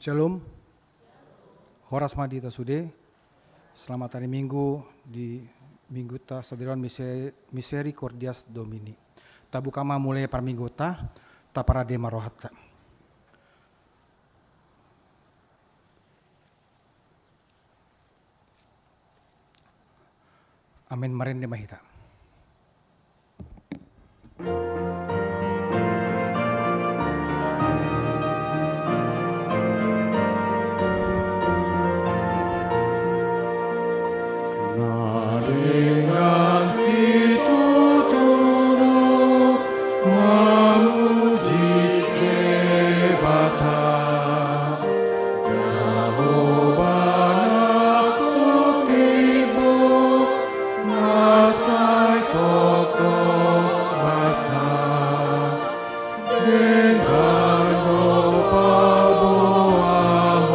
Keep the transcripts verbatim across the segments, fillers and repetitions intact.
Shalom. Horas ma di hita sude. Selamat hari Minggu di Mingguta sadarion, Mise-, Misericordias Domini. Tabuka ma mulai parmingguta, taparade ma rohanta. Amen, marende ma hita. Na dengan situtu mamuji Debata. Jahowa na so timbo, na sai tongtong basa, denggan do paboahon,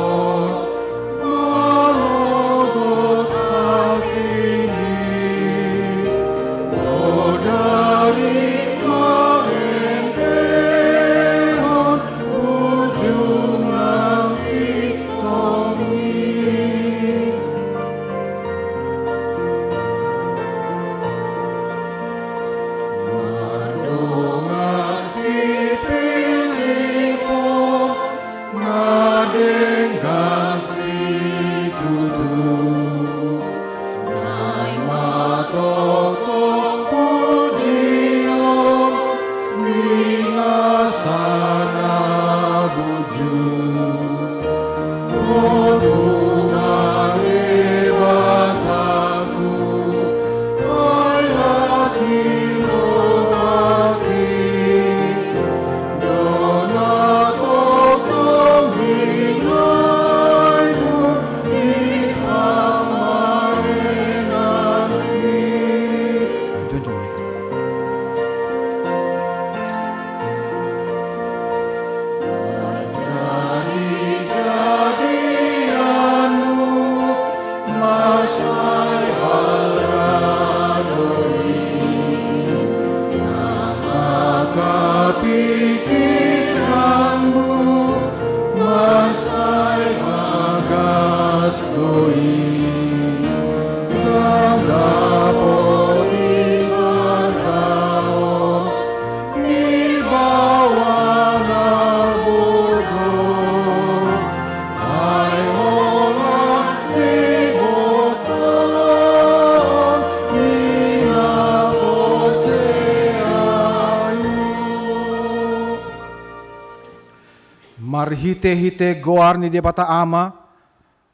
manogot asi ni, bodari marendehon, bujur na sintong i. Na dongan sipillit on, na denggan situtu, naeng ma tongtong pujion ni nasa na bujur. O Tuhan Debataku, ai las ni rohangki, do na tongtong nilaimu di pamaenanmi. Jongjong. Parjadijadianmu na sai balga do i, na mangkapikiranmu na sai bagas do i, ndang dapot i hargaon ni baoa na bodo, ai holan sibotoon ni na porsea i. Marhitehite goar ni Debata Ama,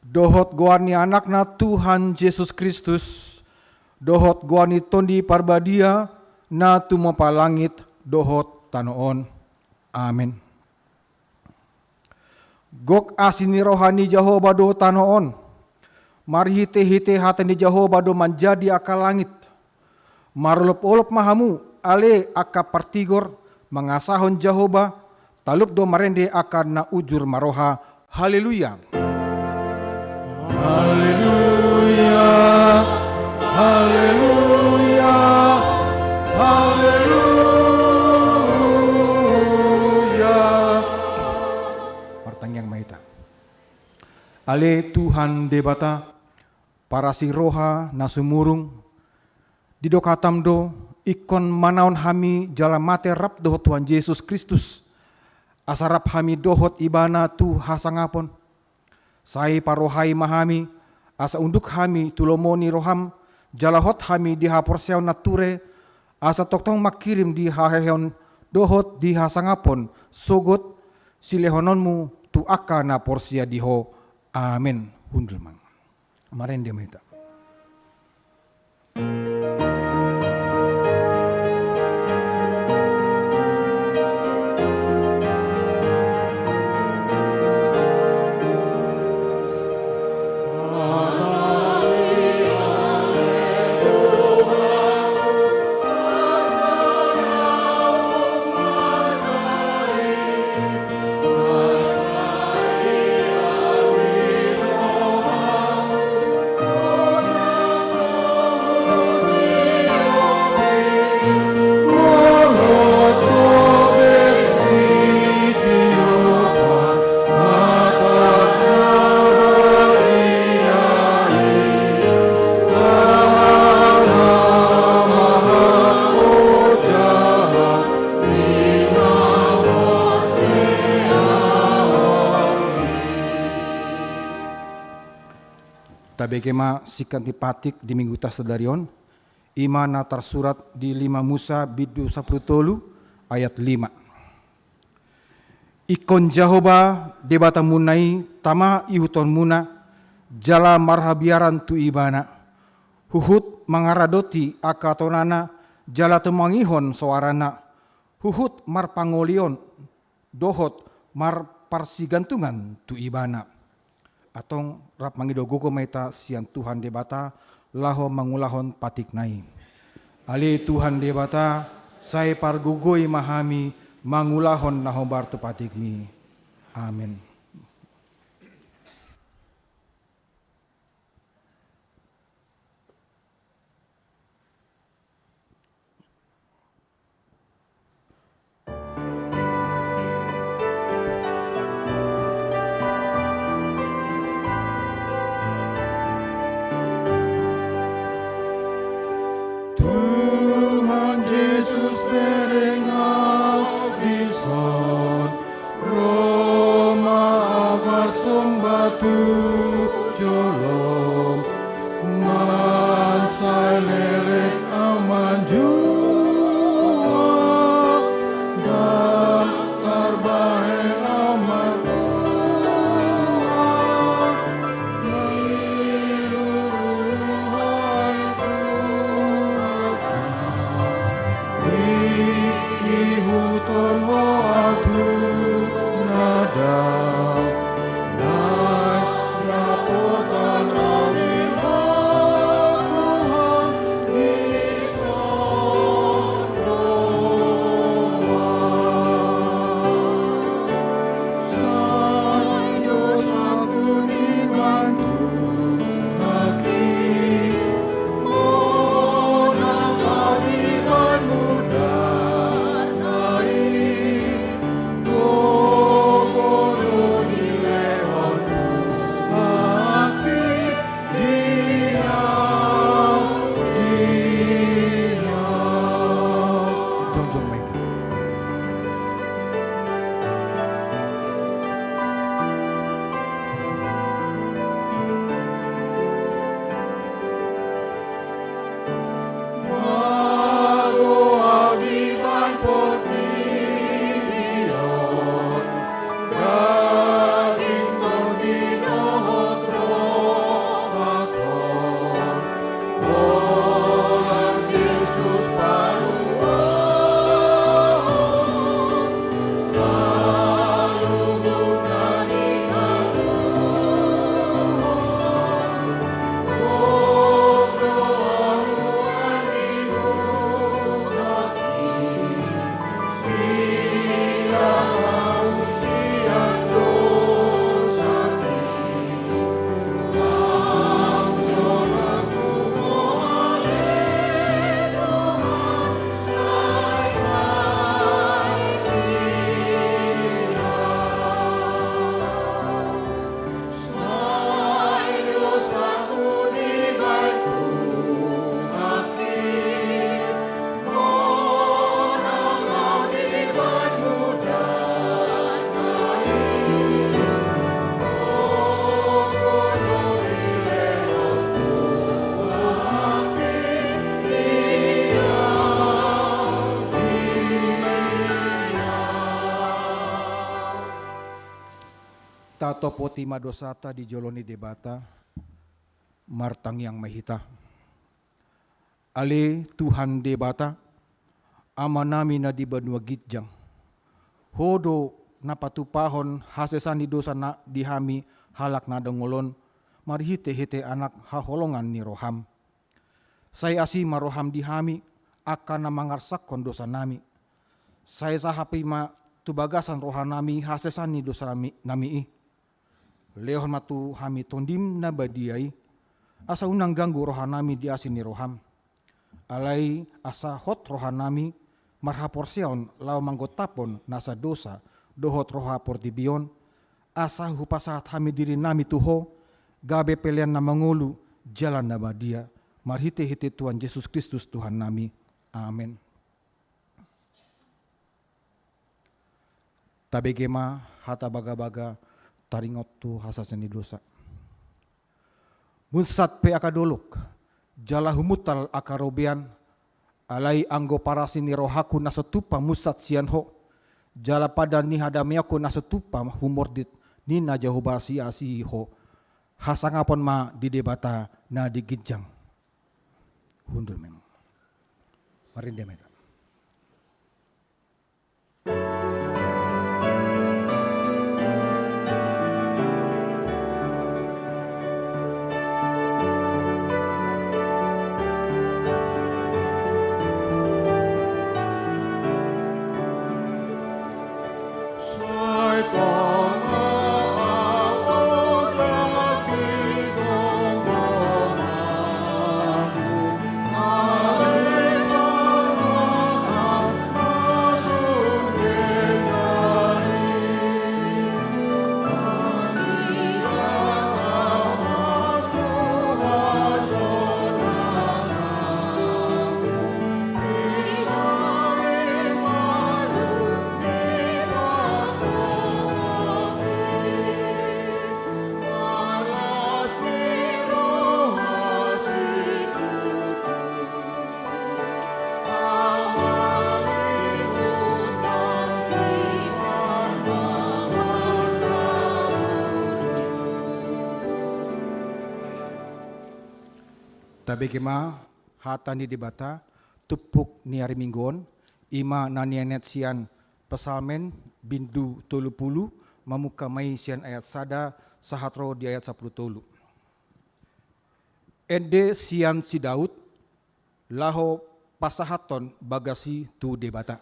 dohot goar ni Anakna Tuhan Jesus Kristus, dohot goar ni Tondi Parbadia, na tumompa langit dohot tano on. Amen. Gok asi ni roha ni Jahowa do tano on. Marhitehite hata ni Jahowa do manjadi angka langit. Marolopolop ma hamu, ale angka partigor, mangasahon Jahowa, talup do marende angka na ujur maroha. Haleluya. Haleluya. Haleluya. Haleluya. Martangiang ma hita. Ale Tuhan Debata, parasi roha na sumurung, didok hataM do, ingkon manaon hami jala mate rap dohot Tuhan Jesus Kristus, asa rap hami dohot Ibana tu hasangapon. Sai parohai ma hami, asa unduk hami tu lomo ni rohaM, jala hot hami di haporseaon na ture, asa tongtong mangkirim di haheheon dohot di hasangapon sogot silehononMu tu angka na porsea di Ho. Amen. Hundul ma. Marende ma hita. Tabege ma singkat ni patik di Mingguta sadari on, i ma na tarsurat di lima Musa bindu sampulu tolu ayat lima. Ingkon Jahowa Debatamuna i tama ihuthonmuna, jala marhabiaran tu Ibana, huhut mangaradoti angka tonana, jala tumangihon soarana, huhut marpangolian dohot marparsigantungan tu Ibana. Antong rap mangido gogo ma hita sian Tuhan Debata laho mangulahon patikna i. Ale Tuhan Debata, sai pargogoi ma hami mangulahon na hombar tu patikmi. Amen. Tuhan Jesus, bereng ahu dison, ro ma ahu marsomba tu jolom, mansai leleng ahu manjua, ndang tarbahen ahu martua. Ihuthon ho ahu tu na dao, na dapotan ahu di Tuhan dison do ahu. Sai dosaku dibahen Tuhan i, monang ahu dibahen mudana i, gogo do dilehon Tuhan i. Jongjong ma hita. Mago ahu dibahen portibi on, daging, tondi dohot rohangkon. Holan Jesus paluahon saluhutna ni haluaon. Gogo ahu dihuthon i, sian ahu sian dosa i. Tatopoti ma dosanta di jolo ni Debata, martangiang ma hita. Ale Tuhan Debata, Amanami na di banua ginjang, Ho do na patupahon hasesaan ni dosa na di hami halak na dongol on, marhitehite Anak haholongan ni roham. Sai asi ma roham di hami, angka na mangarsakhon dosanami. Sai sahapi ma tu bagasan rohanami hasesaan ni dosanami, nami i. Lehon ma tu hami Tondim na badia i, asa unang ganggu rohanami di asi ni roham. Alai asa hot rohanami marhaporseaon laho manggontaphon nasa dosa dohot roha portibi on, asa hupasahat hami dirinami tu Ho, gabe pelean na mangolu jala na badia, marhitehite Tuhan Jesus Kristus Tuhannami. Amen. Tabege ma hata bagabaga taringot tu hasesaan ni dosa. Munsat pe angka dolok, jala humuntal angka robean, alai anggo parasi ni rohangku na so tupa munsat sian Ho, jala padan ni hadameonku na so tupa humordit, ninna Jahowa siasihi Ho. Hasangapon ma di Debata na di ginjang. Hundul memang. Marende ma hita. Tabege ma hata ni Debata, tumpuk ni ari Minggu on, i ma na nienet sian Psalmen bindu tolu pulu, mamungka ma i sian ayat sada sahat ro di ayat sampulu tolu. Ende sian si Daud, laho pasahathon bagas i tu Debata.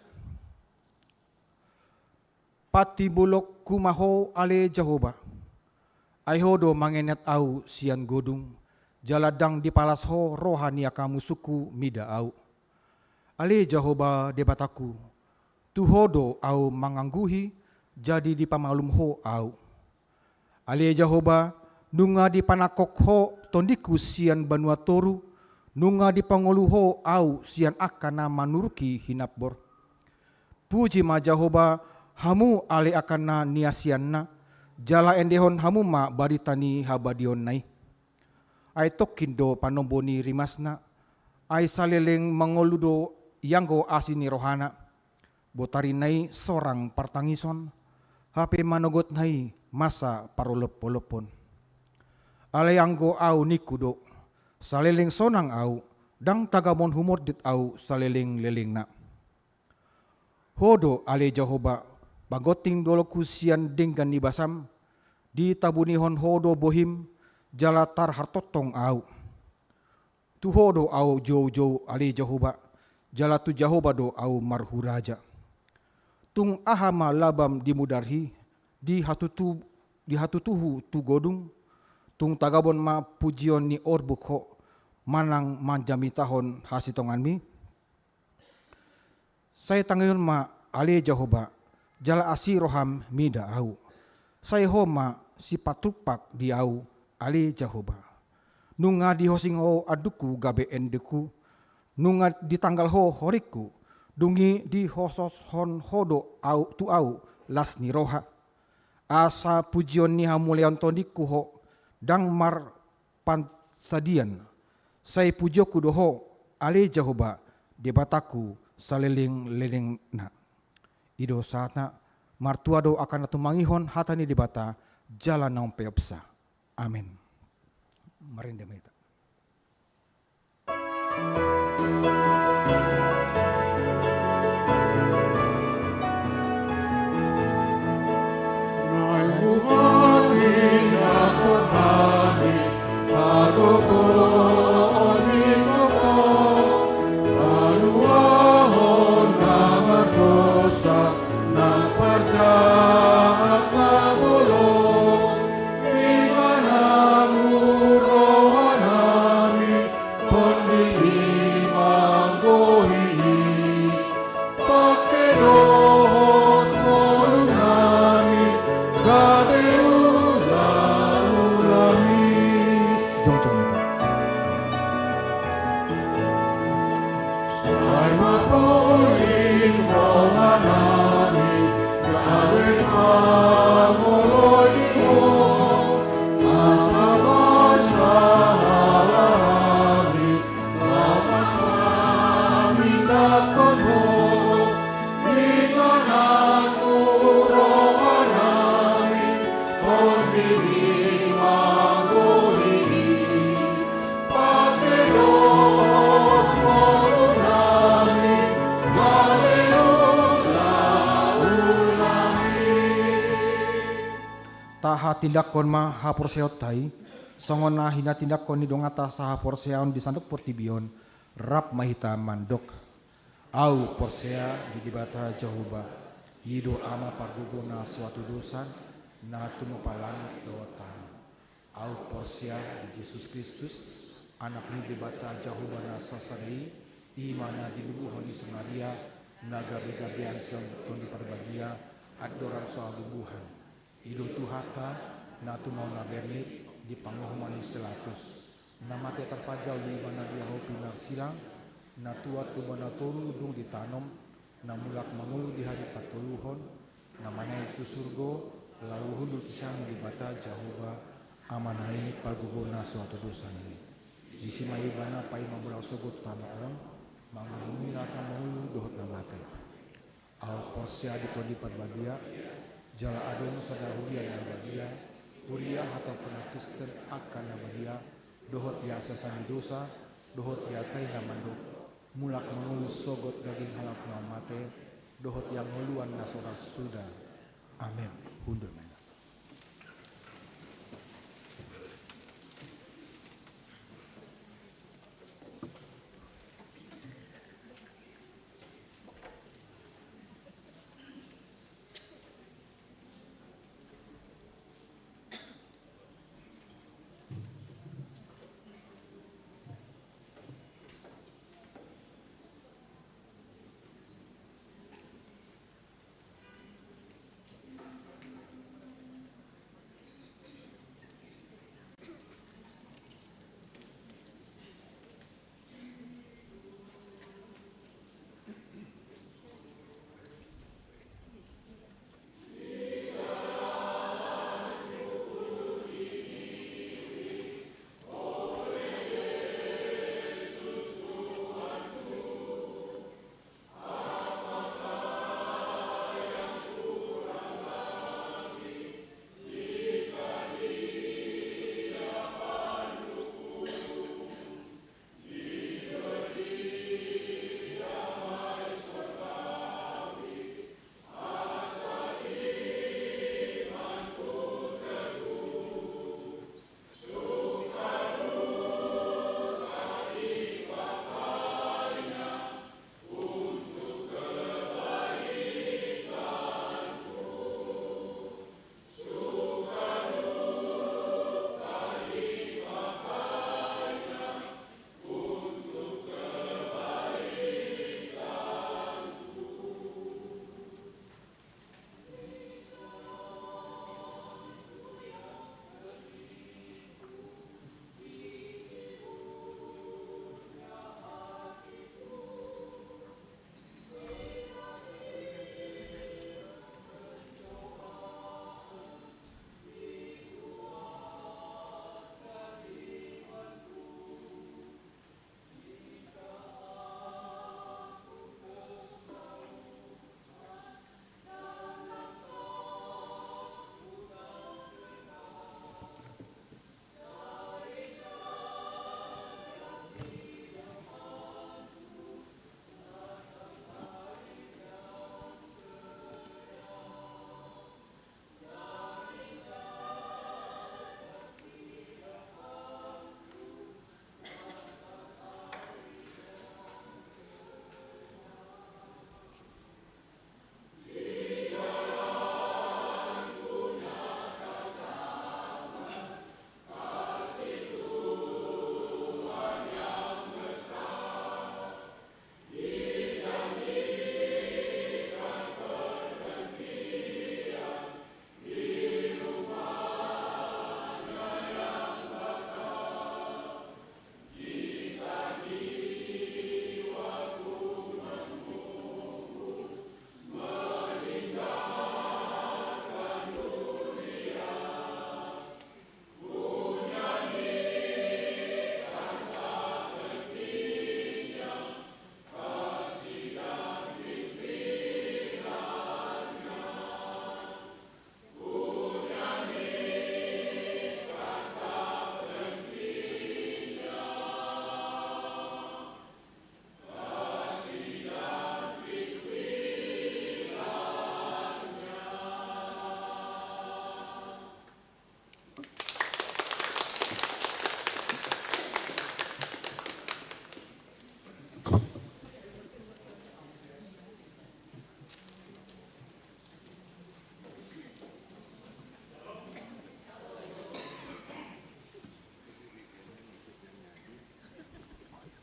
Patimbulonku ma Ho ale Jahowa, ai Ho do mangenet ahu sian godung, jala ndang dipalas Ho roha ni angka musungku mida ahu. Ale Jahowa Debatangku, tu Ho do ahu mangangguhi, jadi dipamalum Ho ahu. Ale Jahowa, nunga dipanangkok Ho tondingku sian banua toru, nunga dipangolu Ho ahu sian angka na manuruki hinambor. Puji ma Jahowa, hamu ale angka na niasianna, jala endehon hamu ma barita ni habadiaonna i. Ai tongkin do panombo ni rimasna, ai saleleng mangolu do ianggo asi ni rohana. Botarina i sorang partangison, hape manogotna i masa parolopolophon. Alai anggo ahu ningku do, saleleng sonang ahu, ndang tagamon humordit ahu saleleng lelengna. Ho do ale Jahowa, panggonting dolokku sian denggan ni basam, ditabunihon Ho do bohim, jala tarhartongtong ahu. Tu Ho do ahu joujou ale Jahowa, jala tu Jahowa do ahu marhuraja. Tung aha ma labam di mudarhi, di hatutu, di hatutuhu tu godung, tung tagamon ma pujion ni orbuk Ho, manang manjamitahon hasitonganmi? Sai tangion ma ale Jahowa, jala asi roham mida ahu. Sai Ho ma sipatumpak di ahu ale Jahowa. Nunga dihosing Ho andungku gabe endengku, nunga ditanggal Ho horingku, dung i dihososhon Ho do ahu, tu ahu las ni roha. Asa pujion ni hamuliaon tondingku Ho, ndang mar pansadian, sai pujionku do Ho, ale Jahowa, Debatangku, saleleng lelengna. I do sahatna, martua do angka na tumangihon hata ni Debata, jala na umpeopsa. Amen. Marende ma hita. Tahatindanghon ma haporseaonta i, songon na hinatindanghon ni donganta sahaporseaon di sandok portibi on. Rap ma hita mandok: Ahu porsea di Debata Jahowa, i do Ama pargogo na so hatudosan, na tumompa langit dohot tano. Ahu porsea di Jesus Kristus, Anak ni Debata Jahowa na sasada i, i ma na tinubuhon ni si Maria, na gabegabean sian Tondi Parbadia, andorang so habubuhan. I do Tuhanta, na tumaon na bernit di panguhuman ni si Pilatus, na mate tarpajal di ibana di ahu pinarsilang, na tuat tu ibana toru dung ditanom, na mulak mangolu di ari patoluhon, na manaek tu surgo, laho hundul tu siamun ni Debata Jahowa, Amana i pargogo na so hatudosan i. Disi ma ibana paima mulak sogot tu tano on, manguhumi na mangolu dohot na mate. Ahu porsea di Tondi Parbadia, jala adong sada huria na badia, huria hatop na Kristen angka na badia, dohot di haseasan ni dosa, dohot di ateatean na mandok, mulak mangolu sogot daging halak na mate, dohot di hangoluan na so ra suda. Amen. Hundul ma inna.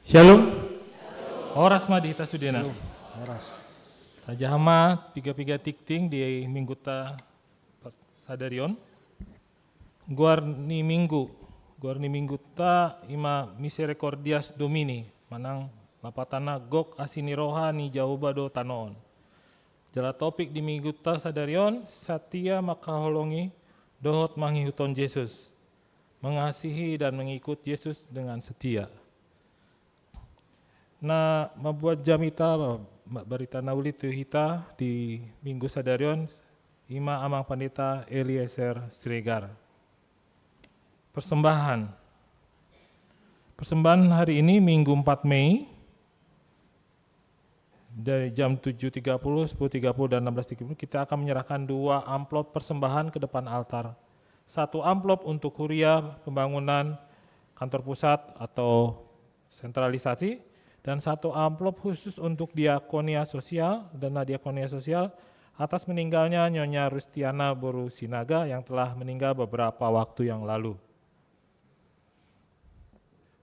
Shalom. Horas ma di hita sudena. Shalom. Horas. Tajaha ma piga-piga tingting di mingguta sadari on. Goar ni minggu, goar ni mingguta ima Misericordias Domini, manang lapatanna gok asi ni roha ni Jahowa do tano on. Jala topik di mingguta sadari on, satia mangkaholongi dohot mangihuthon Jesus. Mengasihi dan mengikut Yesus dengan setia. Na mambuat jamita, ba-, barita na uli tu hita di minggu sadari on, ima Amang Pandita Eliezer Siregar. Persembahan. Persembahan hari ini, Minggu empat Mei, dari jam tujuh tiga puluh, sepuluh tiga puluh, dan enam belas tiga puluh, kita akan menyerahkan dua amplop persembahan ke depan altar. Satu amplop untuk huria pembangunan kantor pusat atau sentralisasi, dan satu amplop khusus untuk diakonia sosial, dana diakonia sosial, atas meninggalnya Nyonya Rustiana boru Sinaga yang telah meninggal beberapa waktu yang lalu.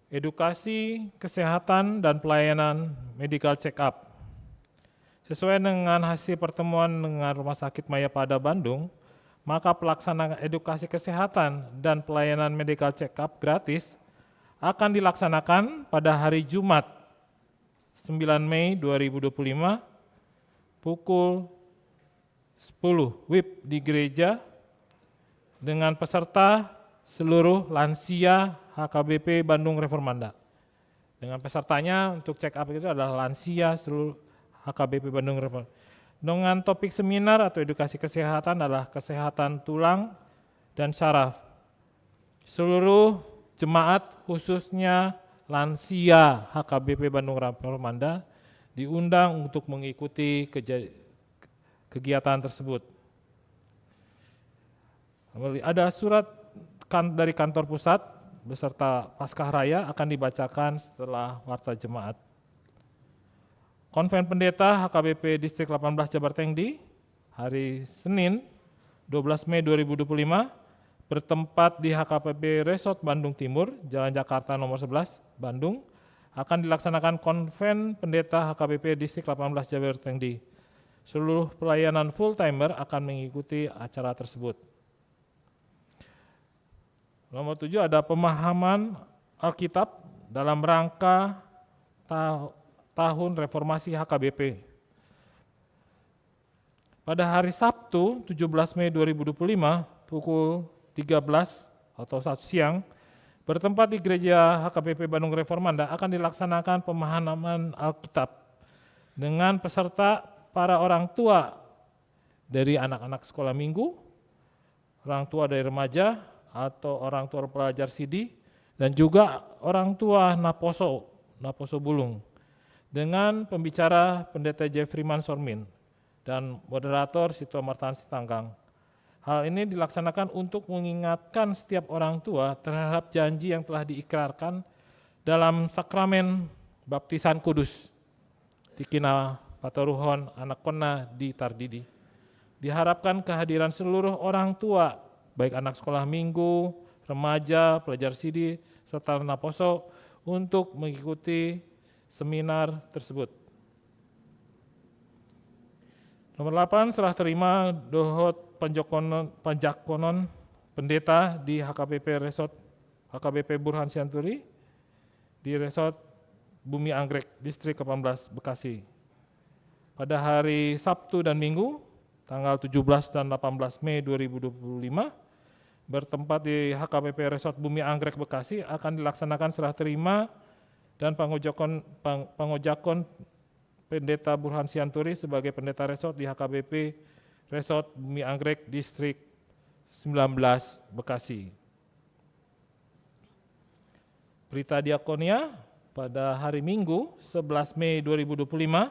Edukasi kesehatan dan pelayanan medical check up. Sesuai dengan hasil pertemuan dengan Rumah Sakit Mayapada Bandung, maka pelaksanaan edukasi kesehatan dan pelayanan medical check up gratis akan dilaksanakan pada hari Jumat, sembilan Mei dua ribu dua puluh lima, pukul sepuluh W I B di gereja dengan peserta seluruh lansia H K B P Bandung Reformanda. Dengan pesertanya untuk check up itu adalah lansia seluruh H K B P Bandung Reformanda. Dengan topik seminar atau edukasi kesehatan adalah kesehatan tulang dan saraf. Seluruh jemaat, khususnya lansia H K B P Bandung Reformanda, diundang untuk mengikuti keja-, kegiatan tersebut. Ada surat kan-, dari kantor pusat beserta Paskah Raya akan dibacakan setelah warta jemaat. Konven Pendeta H K B P Distrik delapan belas Jabar Tengdi, hari Senin, dua belas Mei dua ribu dua puluh lima, bertempat di H K B P Resort Bandung Timur, Jalan Jakarta nomor sebelas, Bandung, akan dilaksanakan Konven Pendeta H K B P Distrik delapan belas Jabar Tengdi. Seluruh pelayanan full timer akan mengikuti acara tersebut. Nomor tujuh, ada pemahaman Alkitab dalam rangka ta-, tahun reformasi H K B P. Pada hari Sabtu, tujuh belas Mei dua ribu dua puluh lima, pukul tiga belas atau satu siang, bertempat di Gereja H K B P Bandung Reformanda, akan dilaksanakan pemahaman Alkitab dengan peserta para orang tua dari anak-anak sekolah minggu, orang tua dari remaja atau orang tua pelajar sidi, dan juga orang tua naposo, naposo bulung, dengan pembicara Pendeta Jeffrey Mansormin dan moderator Sintua Martha Sitanggang. Hal ini dilaksanakan untuk mengingatkan setiap orang tua terhadap janji yang telah diikrarkan dalam sakramen baptisan kudus. Tingki na patoruhon anakkonna di tardidi. Diharapkan kehadiran seluruh orang tua, baik anak sekolah minggu, remaja, pelajar sidi, serta naposo untuk mengikuti seminar tersebut. Nomor delapan, serah terima dohot panjakonon, panjakonon pendeta di H K B P Resort, H K B P Burhan Sianturi, di Resort Bumi Anggrek, Distrik delapan belas, Bekasi. Pada hari Sabtu dan Minggu, tanggal tujuh belas dan delapan belas Mei dua ribu dua puluh lima, bertempat di H K B P Resort Bumi Anggrek, Bekasi, akan dilaksanakan serah terima dan pangojakon, pang-, pangojakon Pendeta Burhan Sianturi sebagai Pendeta Resort di H K B P Resort Bumi Anggrek, Distrik sembilan belas, Bekasi. Berita diakonia pada hari Minggu, sebelas Mei dua ribu dua puluh lima,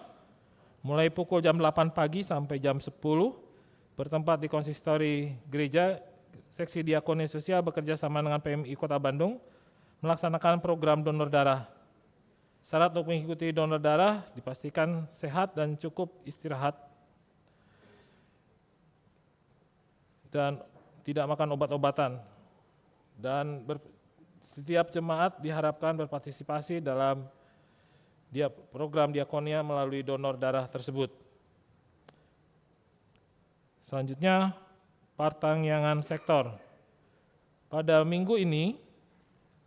mulai pukul jam delapan pagi sampai jam sepuluh, bertempat di Konsistori Gereja, Seksi Diakonia Sosial bekerja sama dengan P M I Kota Bandung melaksanakan program donor darah. Syarat untuk mengikuti donor darah dipastikan sehat dan cukup istirahat. Dan tidak makan obat-obatan. Dan ber-, setiap jemaat diharapkan berpartisipasi dalam dia program diakonia melalui donor darah tersebut. Selanjutnya, partangiangan sektor. Pada minggu ini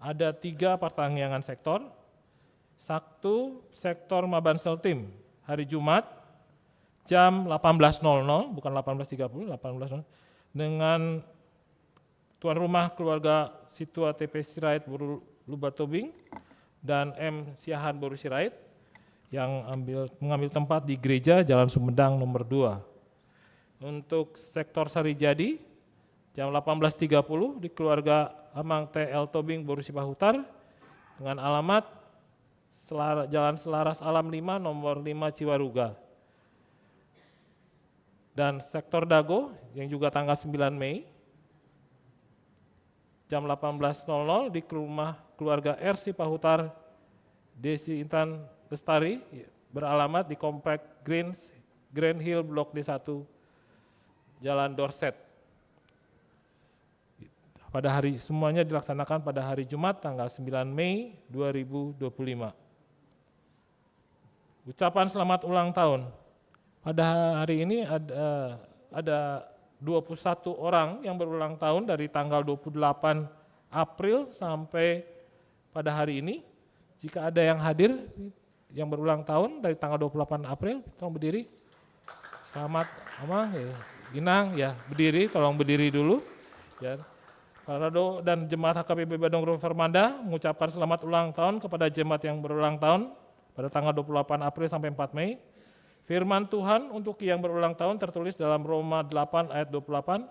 ada tiga partangiangan sektor. Sabtu, sektor Maban Seltim, hari Jumat, jam delapan belas nol nol, bukan delapan belas tiga puluh, delapan belas nol nol, dengan tuan rumah keluarga Situa T P Sirait boru Lumban Tobing dan M Siahaan boru Sirait yang ambil, mengambil tempat di gereja Jalan Sumedang nomor dua. Untuk sektor Sarijadi, jam delapan belas tiga puluh di keluarga Amang T L Tobing boru Sipahutar dengan alamat Selar-, Jalan Selaras Alam lima, nomor lima, Ciwaruga. Dan sektor Dago yang juga tanggal sembilan Mei, jam delapan belas nol nol di rumah keluarga R Sipahutar, Desi Intan Lestari, beralamat di Komplek Greens, Grand Hill Blok D satu, Jalan Dorset. Pada hari, semuanya dilaksanakan pada hari Jumat, tanggal sembilan Mei dua ribu dua puluh lima. Ucapan selamat ulang tahun. Pada hari ini ada, ada dua puluh satu orang yang berulang tahun dari tanggal dua puluh delapan April sampai pada hari ini. Jika ada yang hadir, yang berulang tahun dari tanggal dua puluh delapan April, tolong berdiri. Selamat, Amang, ya. Inang, ya, berdiri, tolong berdiri dulu. Ya. Para do dan jemaat H K B P Bandung Reformanda mengucapkan selamat ulang tahun kepada jemaat yang berulang tahun pada tanggal dua puluh delapan April sampai empat Mei. Firman Tuhan untuk yang berulang tahun tertulis dalam Roma delapan ayat dua puluh delapan.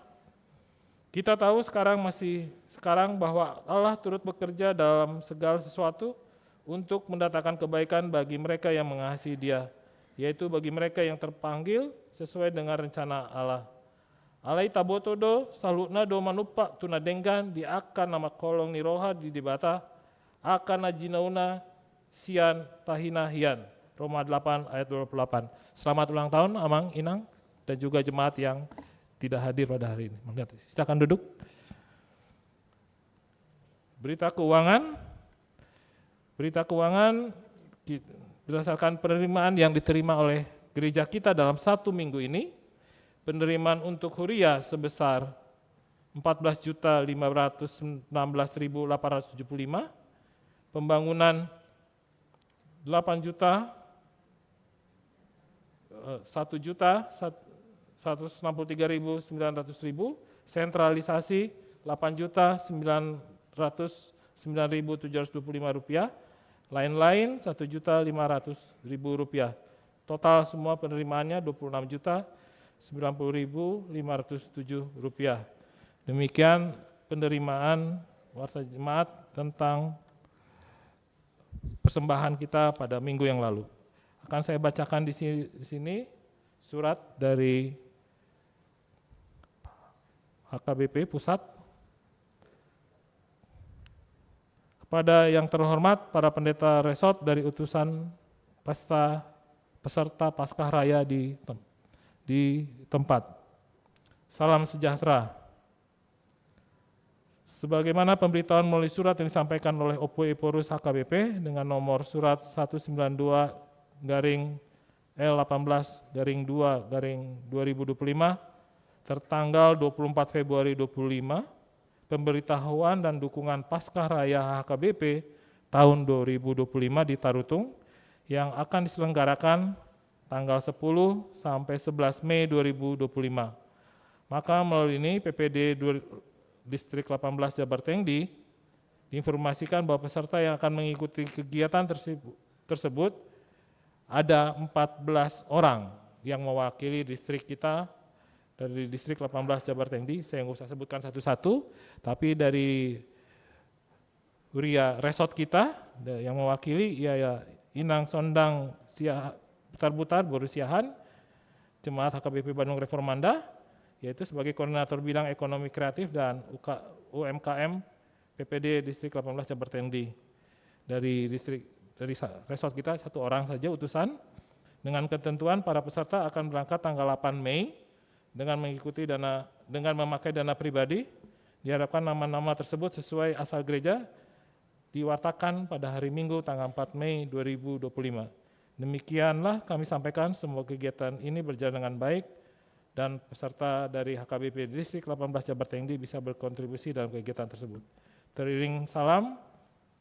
Kita tahu sekarang, masih sekarang, bahwa Allah turut bekerja dalam segala sesuatu untuk mendatangkan kebaikan bagi mereka yang mengasihi Dia, yaitu bagi mereka yang terpanggil sesuai dengan rencana Allah. Alai taboto do, saluhutna do manumpak tu na denggan di angka na mangholong ni roha di Debata, angka na jinauna sian tahina hian. Roma delapan ayat dua puluh delapan. Selamat ulang tahun, Amang, Inang, dan juga jemaat yang tidak hadir pada hari ini. Melihat, silakan duduk. Berita keuangan. Berita keuangan ki-, berdasarkan penerimaan yang diterima oleh gereja kita dalam satu minggu ini, penerimaan untuk huria sebesar empat belas juta lima ratus enam belas ribu delapan ratus tujuh puluh lima, pembangunan delapan juta, eh, satu juta seratus enam puluh tiga ribu sembilan ratus ribu, sentralisasi delapan juta sembilan ratus sembilan ribu tujuh ratus dua puluh lima rupiah, lain-lain satu juta lima ratus ribu rupiah. Total semua penerimaannya dua puluh enam juta sembilan puluh ribu lima ratus tujuh rupiah. Demikian penerimaan warsa jemaat tentang persembahan kita pada minggu yang lalu. Akan saya bacakan di si-, di sini surat dari H K B P pusat. Kepada yang terhormat para pendeta resort dari utusan pesta peserta Paskah Raya di tem-, di tempat. Salam sejahtera. Sebagaimana pemberitahuan melalui surat yang disampaikan oleh Opu Ephorus H K B P dengan nomor surat satu sembilan dua garing L delapan belas garing dua garing dua ribu dua puluh lima, tertanggal dua puluh empat Februari dua puluh lima, pemberitahuan dan dukungan Paskah Raya H K B P tahun dua ribu dua puluh lima di Tarutung yang akan diselenggarakan tanggal sepuluh sampai sebelas Mei dua ribu dua puluh lima. Maka melalui ini P P D dua, Distrik delapan belas Jabartengdi diinformasikan bahwa peserta yang akan mengikuti kegiatan tersebu-, tersebut ada empat belas orang yang mewakili distrik kita dari Distrik delapan belas Jabartengdi. Saya nggak usah sebutkan satu-satu, tapi dari huria resort kita, da-, yang mewakili, ya, ya, Inang Sondang Sia-, Butar-Butar, boru Siahaan, jemaat H K B P Bandung Reformanda, yaitu sebagai koordinator bidang ekonomi kreatif dan U K, U M K M P P D Distrik delapan belas Jabartengdi. Dari distrik, dari sa-, resort kita satu orang saja utusan, dengan ketentuan para peserta akan berangkat tanggal delapan Mei dengan mengikuti dana, dengan memakai dana pribadi. Diharapkan nama-nama tersebut sesuai asal gereja, diwartakan pada hari Minggu tanggal empat Mei dua ribu dua puluh lima. Demikianlah kami sampaikan, semoga kegiatan ini berjalan dengan baik dan peserta dari H K B P Distrik delapan belas Jabar Tinggi bisa berkontribusi dalam kegiatan tersebut. Teriring salam,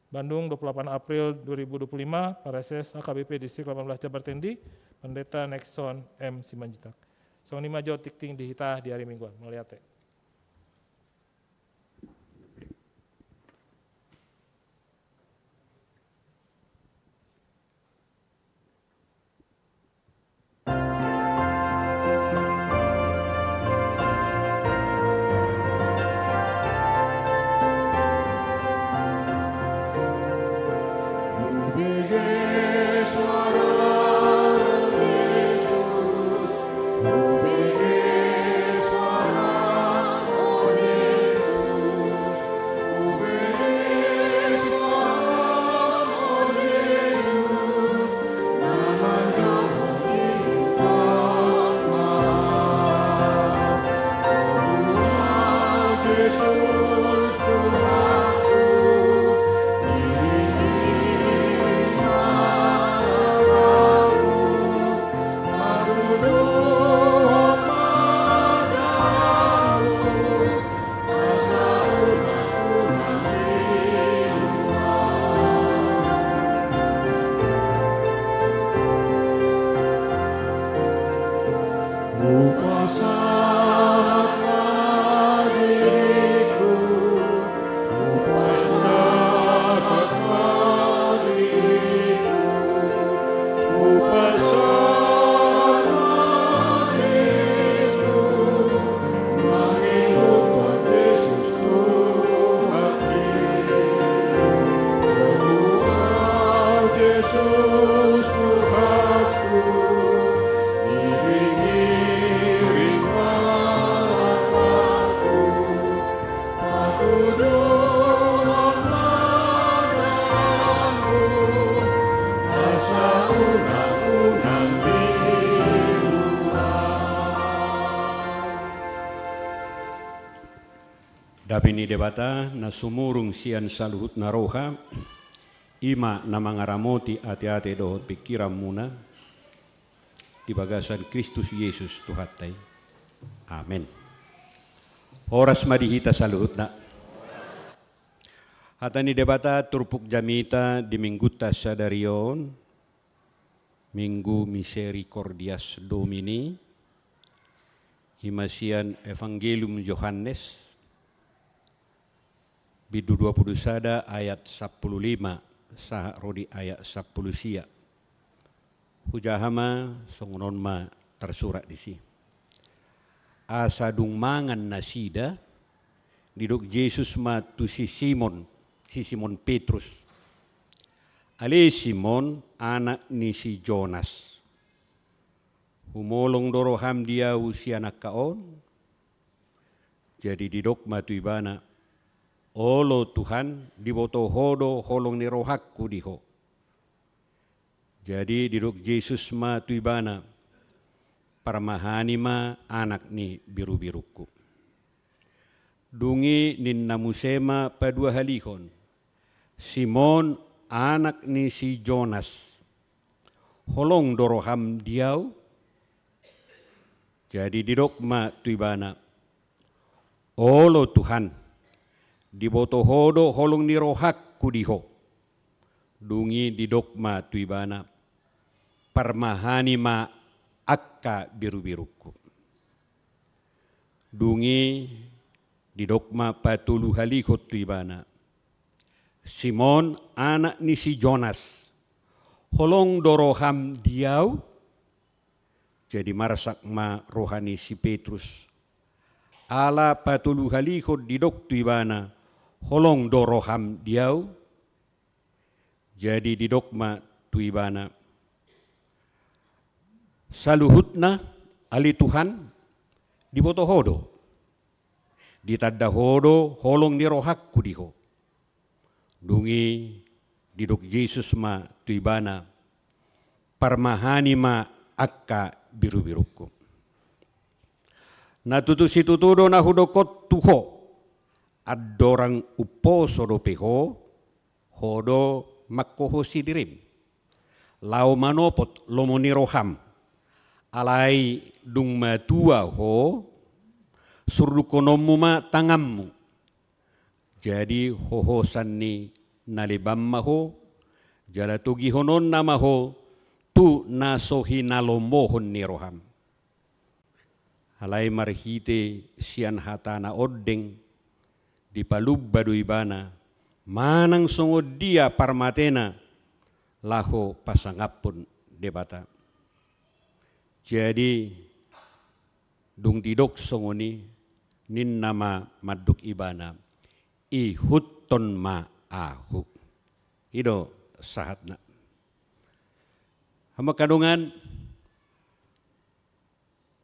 Bandung, dua puluh delapan April dua ribu dua puluh lima, Parases H K B P Distrik delapan belas Jabar Tinggi, Pendeta Nexon M Simanjuntak. Songon i ma jo tingting di hita di hari Mingguan. Mauliate. Damei ni Debata na sumurung sian saluhutna roha, i ma na mangaramoti ateate dohot pingkiranmuna di bagasan Kristus Jesus Tuhanta i. Amen. Horas ma di hita saluhutna. Hata ni Debata turpuk jamita di Minggunta sadari on, Minggu Misericordias Domini, i ma sian Evangelium Johannes, bindu dua pulu sada ayat sampulu lima sahat ro di ayat sampulu sia. Hujaha ma, songon on ma tarsurat disi. Asa dung mangan nasida, didok Jesus ma tu si Simon, si Simon Petrus: Ale Simon, anak ni si Jonas, humolong do roham di ahu sian angka on? Jadi didok ma tu ibana: Olo Tuhan, diboto ho do holong ni rohangku di ho. Jadi didok Jesus ma tu ibana: Parmahani ma anak ni birubirungku. Dung i ninna muse ma paduahalihon: Simon, anak ni si Jonas, holong do roham di ahu? Jadi didok ma tu ibana: Olo Tuhan, diboto ho do holong ni rohangku di ho. Dung i didok ma tu ibana: Parmahani ma angka birubirungku. Dung i didok ma patoluhalihon tu ibana: Simon, anak ni si Jonas, holong do roham di ahu? Jadi marsak ma roha ni si Petrus, ala patoluhalihon didok tu ibana: Holong do roham di ahu? Jadi didok ma tu ibana: Saluhutna, ale Tuhan, diboto ho do. Ditanda ho do holong ni rohangku di ho. Dung i didok Jesus ma tu ibana: Parmahani ma angka birubirungku. Na tutu situtu do na hudok on tu ho: Andorang umposo dope ho, Ho do manghohosi dirim laho manopot lomo ni roham. Alai dung matua ho, surdukkononmu ma tanganmu. Jadi hohosan ni na leban ma ho, jala togihononna ma ho tu na so hinalomohon ni roham. Alai marhite sian hata na ondeng, dipalumba do ibana, manang songon dia parmatena, laho pasangaphon Debata. Jadi, dung didok songon i, ninna ma mandok ibana, ihuthon ma ahu. I do sahatna. Hamu angka dongan,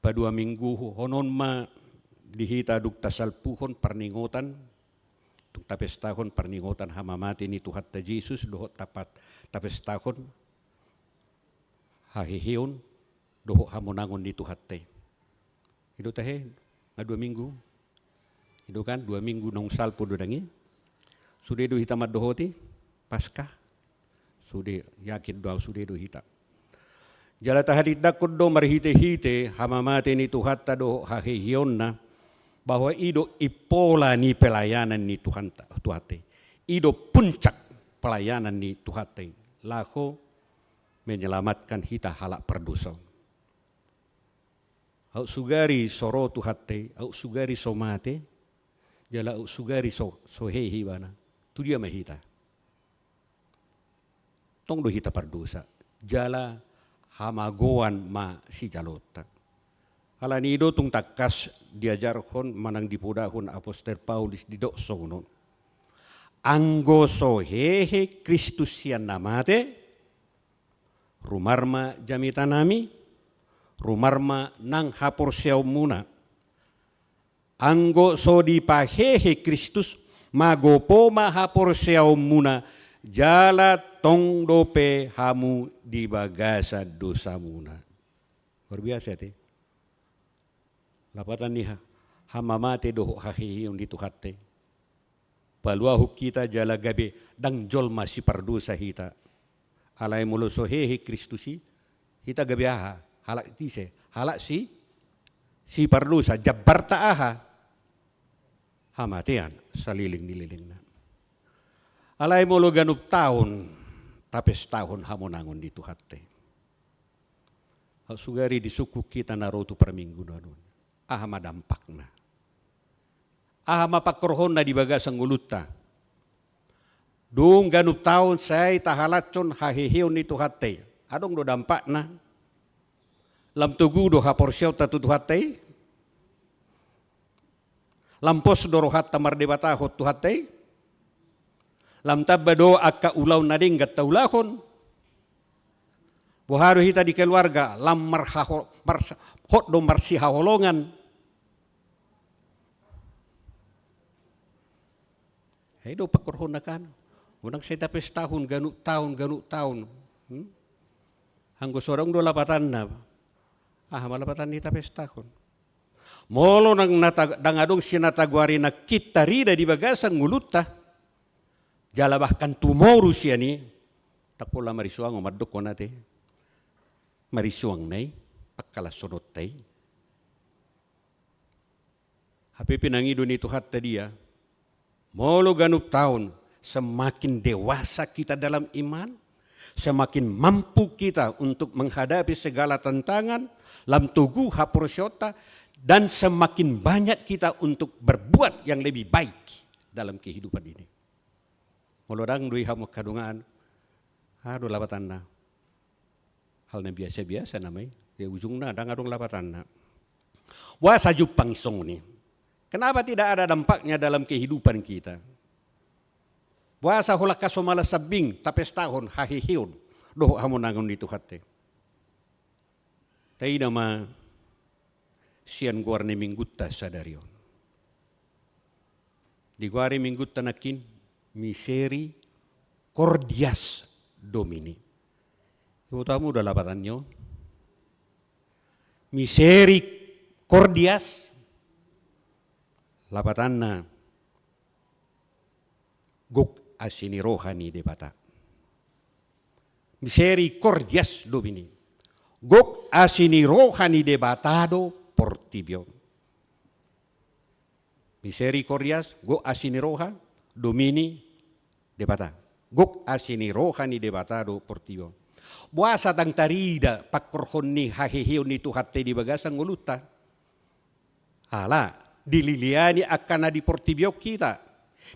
paduamingguhonon ma di hita dung tasalpuhon parningotan, dung tapestahon parningotan hamamate ni Tuhanta Jesus, dohot tapat tapestahon haheheon dohot hamonangon ni Tuhanta i. I do tahe, nga dua minggu. I do kan, dua minggu naung salpu do dang i. Sude do hita mandohoti Paskah. Sude, yakin do au sude do hita. Jala tahatindangkon do marhitehite hamamate ni Tuhanta dohot haheheonna, bahwa i do impola ni pelayanan ni Tuhanta, Tuhanta i. I do puncak pelayanan ni Tuhanta i, laho menyelamatkan hita halak pardosa on. Aut sugari so ro Tuhanta i, aut sugari so mate, jala aut sugari so, so hehe ibana, tu dia ma hita? Tong do hita pardosa, jala hamagoan ma sijaloonta. Alani i do tung tangkas diajarhon manang dipodahon apostel Paulus, didok songon on. Anggo so hehe Kristus sian na mate, rumar ma jamitanami, rumar ma nang haporseaonmuna. Anggo so dipahehe Kristus, magopo ma haporseaonmuna, jala tong dope hamu di bagasan dosamuna. Luar biasa, te. Lapatan ni ha-, hamamate dohot haheheon ni Tuhanta i. Paluahon hita jala gabe ndang jolma sipardosa hita. Alai molo so hehe Kristus i, hita gabe aha? Halak ise? Halak si, sipardosa. Jambarta aha? Hamatean saleleng ni lelengna. Alai molo ganup taon tapestahon hamonangon ni Tuhanta i, aut sugari disungkun hita na ro tu parmingguon on. Aha ma dampakna? Aha ma pangkorhonna di bagasan ngolunta? Dung ganup taon sai tahalashon haheheon ni Tuhanta i, adong do dampakna? Lam togu do haporseaonta tu Tuhanta i? Lam pos do rohanta mardebatahon Tuhanta i? Lam tamba do angka ulaon na denggan taulahon? Boha do hita di keluarga, lam marhaho-, mars-, hot do marsihaholongan? Ai do pangkorhonna kan. Unang sai tapestahon ganup taon, ganup taon. Hmm? Anggo so adong do lapatanna, aha ma lapatan ni tapestahon? Molo ndang na ta-, ndang adong si na tagoari nangkin tarida di bagasan ngolunta, jala bahkan tumoru sian i, ndang pola marisuang on, mandokkon ate. Marisuang na i, pangkalashononta i. Hape pinangido ni Tuhanta dia, molo ganup taon, semakin dewasa kita dalam iman, semakin mampu kita untuk menghadapi segala tantangan, lam togu haporseaonta, dan semakin banyak kita untuk berbuat yang lebih baik dalam kehidupan ini. Molo ndang do i, hamu angka dongan, aha do lapatanna? Hal na biasa-biasa nama i, ya, ujungna ndang adong lapatanna. Boasa jumpang songon i? Kenapa tidak ada dampaknya dalam kehidupan kita? Boasa holan ka so malas sambing tapestahon haheheon dohot hamonangon ni Tuhanta i? Taida ma sian goar ni minggunta sadari on. Digoari minggunta nangkin Misericordias Domini. Iboto hamu do lapatanna on? Misericordias, lapatanna gok asi ni roha ni Debata. Misericordias Domini. Gok asi ni roha ni Debata do portibi on. Misericordias, gok asi ni roha, Domini, Debata. Gok asi ni roha ni Debata do portibi on. Boasa ndang tarida pangkorhon ni haheheon ni Tuhanta i di bagasan ngolunta? Ala, dililiani angka na di portibi on hita.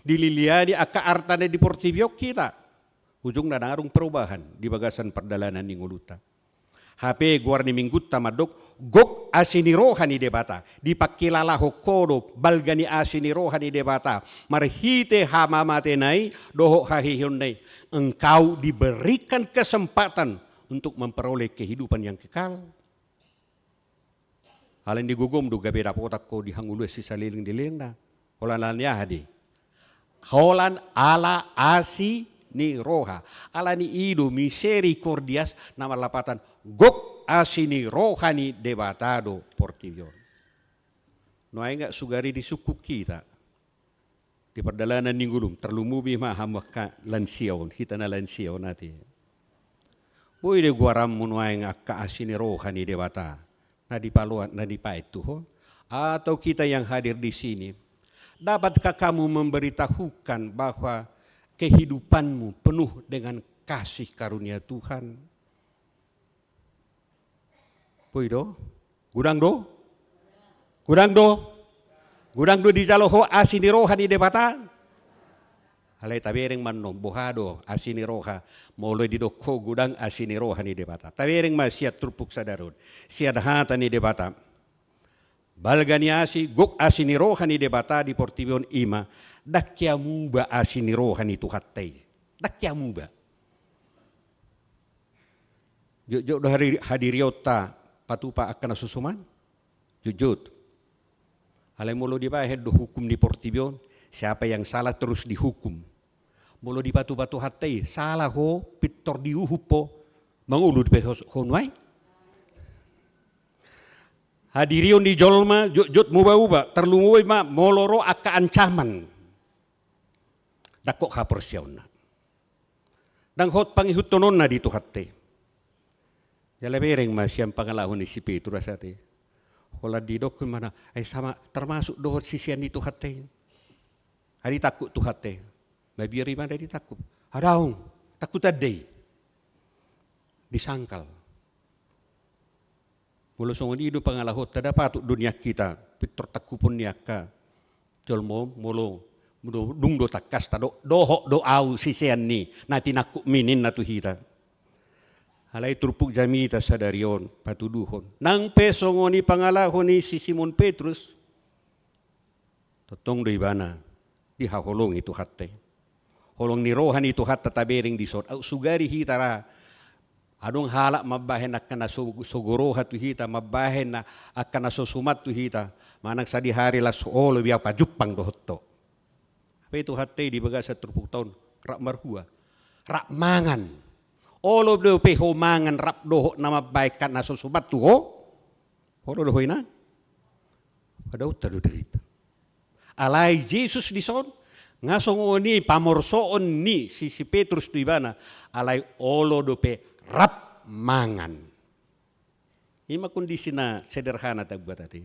Dililiani angka arta na di portibi on hita. Ujungna ndang adong perubahan di bagasan pardalanan ni ngolunta. Hape goar ni minggunta mandok, gok asi ni roha ni Debata. Dipangkilalahon ho do balga ni asi ni roha ni Debata. Marhite hamamatena i, dohot haheheonna i. Engkau diberikan kesempatan untuk memperoleh kehidupan yang kekal. Alani gogom do gabe dapotan ho di hangoluan sisaleleng ni lelengna. Holan ala ni aha do i? Holan ala asi ni roha. Alani i do misericordias na marlapatan gok asi ni roha ni Debata do portibi on. Nuaeng nga sugari disungkun hita di pardalanan ni ngolum, tarlumobi ma hamu angka lansia on, hita na lansia on ate. Boi do goaranmu nuaeng angka asi ni roha ni Debata na dipaloas, na dipaet tu ho? Atau kita yang hadir di sini, dapatkah kamu memberitahukan bahwa kehidupanmu penuh dengan kasih karunia Tuhan? Boi do? Godang do? Godang do? Godang do dijalo ho asi ni roha ni Debata? Alai tabereng ma annon, boha do asi ni roha, molo didok ho godang asi ni roha ni Debata. Tabereng ma sian turpuk sadari on, sian hata ni Debata. Balga ni asi, gok asi ni roha ni Debata di portibi on i ma, ndang hea muba asi ni roha ni Tuhanta i. Ndang hea muba. Jotjot do hadiri-, hadirionta patupa angka na so suman? Jotjot. Alai molo dibahen do hukum ni portibi on, siapa yang salah terus dihukum. Molo dipatupa Tuhanta i, sala ho, pintor diuhum ho, mangolu dope ho, ho nuaeng? Hadirion ni jolma jotjot muba-uba, tarlumobi ma molo ro angka ancaman. Ndang hot haporseaonna. Ndang hot pangihuthononna di Tuhanta i. Jala bereng ma sian pangalaho ni si Petrus ate. Holan didok ma na, ai sama termasuk dohot sisean ni Tuhanta i. Ai ditangkup Tuhanta i. Mabiar ibana ditangkup. Ai daong, tangkup tanda i. Disangkal. Molo songon i do pangalahonta, ndang patut do nian hita pintor tangkupon ni angka jolma on, molo dung do tangkas tadok, dohot do ahu sisean ni na tinangkupmi ninna tu hita. Alai turpuk jamita sadari on patuduhon. Nang pe songon i pangalaho ni si Simon Petrus, tongtong do ibana dihaholongi Tuhanta i. Holong ni roha ni Tuhanta tabereng dison. Aut sugari hita ra adong halak mambahen angka na so, sogo roha tu hita, mambahen na, angka na so suman tu hita. Manang sadihari las olo be ahu pajumpang dohot ho. Hape Tuhanta i di bagasan turpukta on rap marhua, rap mangan. Olo dope ho mangan rap dohot na mambahen angka na so suman tu ho. Olo do ho inang? Padaonta do derita. Alai Jesus dison, nga songon i pamorsoon ni si, si Petrus tu ibana, alai olo dope rap mangan. I ma kondisi na sederhana tabuat ate.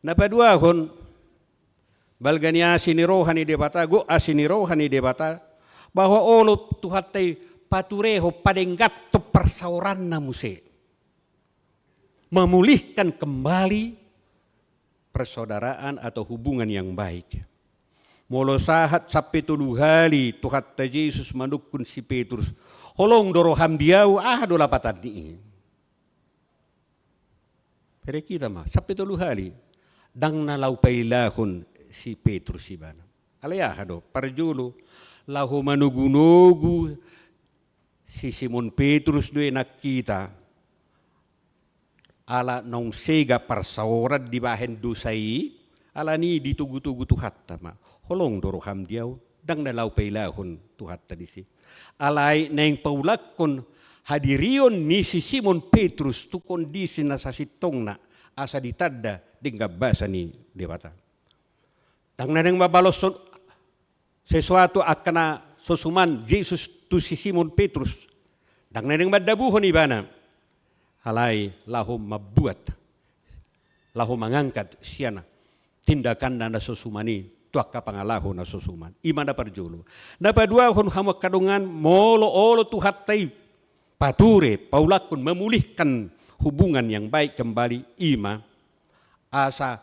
Na paduahon, balga ni asi ni roha ni Debata, gok asi ni roha ni Debata, bahwa olo Tuhanta i paturehon, padengganhon parsaoranna muse. Memulihkan kembali persaudaraan atau hubungan yang baik. Molo sahat sampe tolu hali Tuhanta Jesus manungkun si Petrus, holong do roham di ahu, aha do lapatan ni i? Bereng hita ma, sampe tolu hali. Ndang na laho pailahon si Petrus ibana. Alai aha do? Parjolo, laho manogunogu si Simon Petrus do i nang hita. Ala naung sega parsaoran dibahen dosa i, alani i ditogutogu Tuhanta ma. Holong do roham di ahu, ndang na laho pailahon Tuhanta disi. Alai naeng paulakhon hadirion ni si Simon Petrus tu kondisi na sasintongna, asa ditanda denggan basa ni Debata. Ndang na naeng mambaloshon sesuatu angka na so suman Jesus tu si Simon Petrus. Ndang naeng mandabuhon ibana. Alai laho mambuat, laho mangangkat sian tindakanna na so suman i tu angka pangalaho na so suman. I ma na parjolo. Na paduahon hamu angka dongan, molo olo Tuhanta i pature, paulakkon, memulihkan hubungan yang baik kembali, i ma asa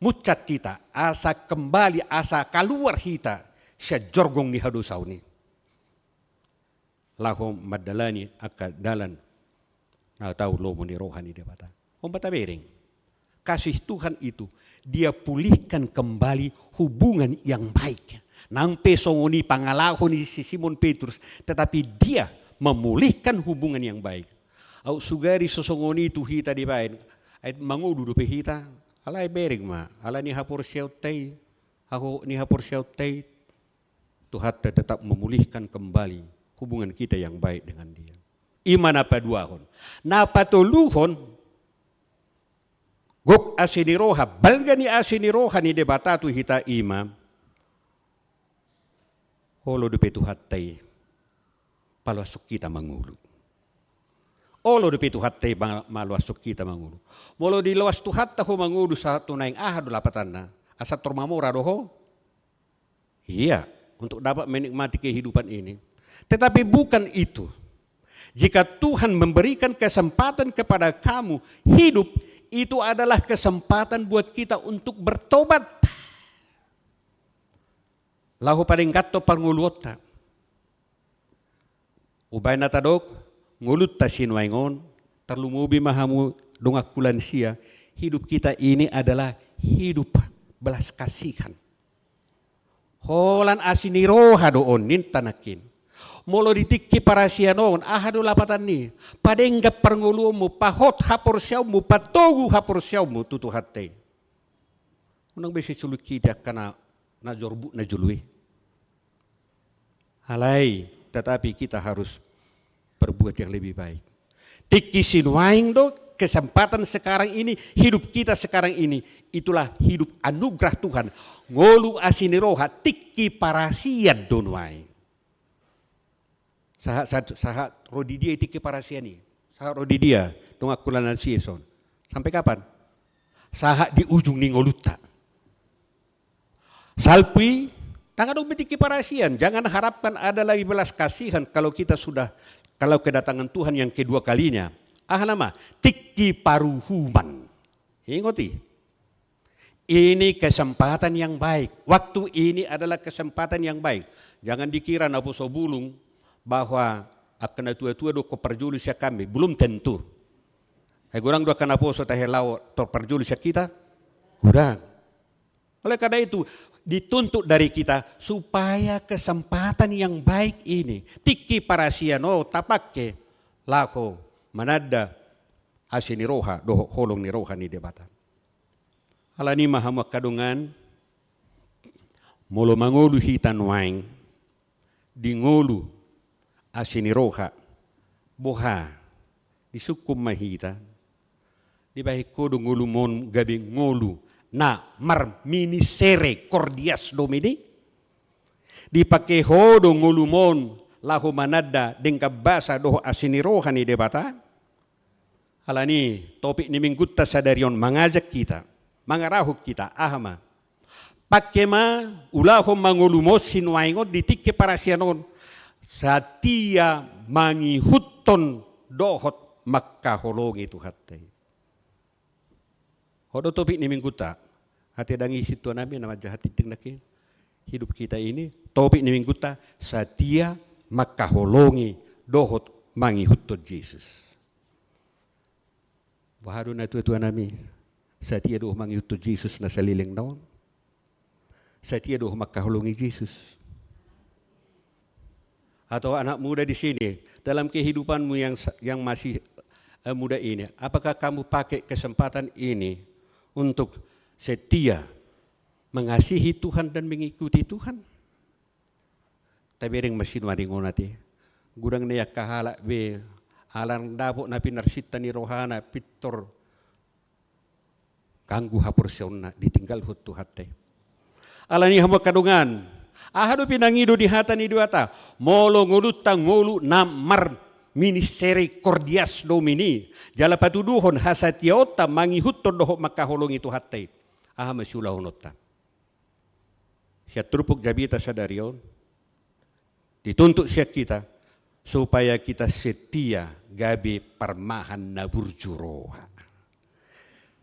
munchat hita, asa kembali, asa kaluar hita sian jorgong ni hadosaon i. Laho mandalani angka dalan na tau lomo ni roha ni Debata. On ma tabereng. Kasih Tuhan itu, dia pulihkan kembali hubungan yang baik. Nang pe songon i pangalaho ni si Simon Petrus, tetapi dia memulihkan hubungan yang baik. Aut sugari so songon i tu hita dibaen, ai mangolu dope hita, alai bereng ma, ala ni haporseaonta i, hahohot ni haporseaonta i, Tuhanta tetap memulihkan kembali hubungan kita yang baik dengan Dia. I ma na paduahon. Na patoluhon, gok asi ni roha, balga ni asi ni roha ni Debata tu hita, i ma olo dope Tuhanta i paloashon hita mangolu. Olo dope Tuhanta i ma-, maloashon hita mangolu. Molo diloas Tuhanta ho mangolu sahat tu naeng, aha do lapatanna? Asa tor mamora do ho? Iya, untuk dapat menikmati kehidupan ini. Tetapi bukan itu. Jika Tuhan memberikan kesempatan kepada kamu hidup, itu adalah kesempatan buat kita untuk bertobat. Laho padengganhon parngoluonta. Umbaen na tadok, ngolunta sinuaeng on, tarlumobi ma hamu donganku lansia, hidup kita ini adalah hidup belas kasihan. Holan asi ni roha do on ninta nangkin. Molo di tingki parasian on, aha do lapatan ni? Padenggan parngoluonmu, pahot haporseaonmu, patogu haporseaonmu tu Tuhanta i. Unang be sisuluhon hita angka na, na jorbut na jolo i. Alai, tetapi kita harus berbuat yang lebih baik. Tingki sinuaeng do, kesempatan sekarang ini, hidup kita sekarang ini, itulah hidup anugerah Tuhan. Ngolu asi ni roha, tingki parasian do nuaeng. Sahat, sahat, sahat ro di dia i tingki parasian i? Sahat ro di dia, donganku lansia on? Sampai kapan? Sahat di ujung ni ngolunta. Salpu i, ndang adong be tingki parasian. Jangan harapkan ada lagi belas kasihan kalau kita sudah, kalau kedatangan Tuhan yang kedua kalinya. Aha nama? Tingki paruhuman. Ingot i. Ini kesempatan yang baik. Waktu ini adalah kesempatan yang baik. Jangan dikira naposo bulung bahwa angka natua-tua do ingkon parjolo sian hami. Belum tentu. Ai godang do angka naposo tahe laho tor parjolo sian hita? Godang. Oleh karena itu, dituntut dari kita supaya kesempatan yang baik ini, tingki parasian on, tapangke laho mananda asi ni roha dohot holong ni roha ni Debata. Alani i ma hamu angka dongan, molo mangolu hita nuaeng di ngolu asi ni roha, boha, disungkun ma hita? Dibahen ho do ngolumon gabe ngolu na marmisericordias Domini? Dipangke ho do ngolumon laho mananda denggan basa dohot asi ni roha ni Debata? Alani i, topik ni minggunta sadari on mangajak hita, mangarahon hita, aha ma? Pangke ma, ulahon ma ngolumon sinuaeng on di tingki parasian on, satia mangihuthon dohot mangkaholongi Tuhanta i. Ho do topik ni minggunta. Ate dang i sintua nami na manjaha tingting nangkin. Hidup kita ini, topik ni minggunta, satia mangkaholongi dohot mangihuthon Jesus. Boha do natua-tua nami, satia do mangihuthon Jesus na saleleng na on? Satia do mangkaholongi Jesus? Atau anak muda di sini, dalam kehidupanmu yang sa-, yang masih, eh, muda ini, apakah kamu pakai kesempatan ini untuk setia mengasihi Tuhan dan mengikuti Tuhan? Tabereng ma sinuaeng on ate. Godang na i angka halak be, ala ndang dapot na pinarsinta ni rohana, pintor ganggu haporseaonna, ditinggalhon Tuhanta i. Alani i hamu angka dongan, Aha do pinangido di hata ni Debata? Molo ngolunta ngolu na marmisericordias Domini, jala patuduhon hasatiaonta mangihuthon dohot mangkaholongi Tuhanta i. Aha ma siulahononta? Sian turpuk jamita sadari on, dituntut sian hita, supaya hita setia gabe parmahan na burju roha.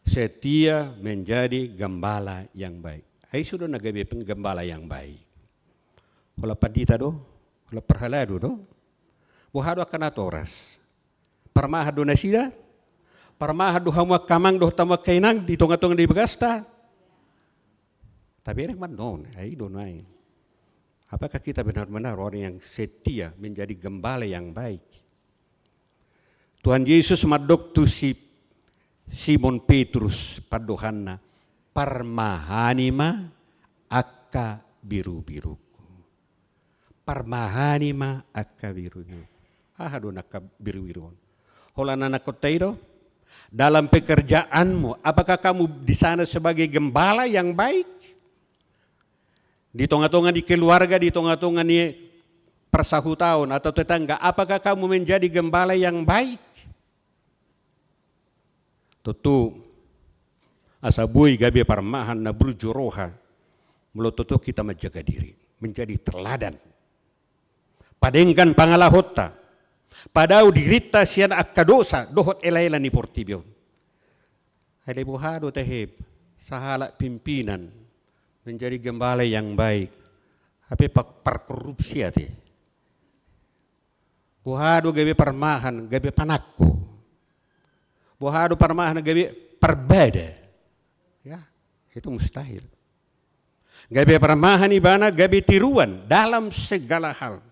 Setia menjadi gembala yang baik. Ai sudah na gabe gembala yang baik. Holan pandita do, holan parhalado do. Boha do angka natoras? Parmahan do nasida? Parmahan do hamu angka amang dohot hamu angka inang di tonga-tonga ni bagasta? Tabereng ma annon, ai do nuaeng. Apakah kita benar-benar orang yang setia menjadi gembala yang baik? Tuhan Yesus mandok tu si Simon Petrus pandohanna, parmahani ma angka birubiruku. Parmahani ma angka birubiru. Aha do na angka birubiru on? Holan anakkonta i do. Dalam pekerjaanmu, apakah kamu di sana sebagai gembala yang baik? Di tonga-tonga ni keluarga, di tonga-tonga ni parsahutaon atau tetangga, apakah kamu menjadi gembala yang baik? Tontu, asa boi gabe parmahan na burju roha, molo tontu hita manjaga diri, menjadi teladan. Padenggan pangalahonta, padao dirinta sian angka dosa dohot elaela ni portibi on. Alai boha do tahe, sahalak pimpinan menjadi gembala yang baik, hape pa-, parkorupsi ate. Boha do gabe parmahan, gabe panangko? Boha do parmahan, gabe parbada? Ya, itu mustahil. Gabe parmahan ibana, gabe tiruan dalam segala hal.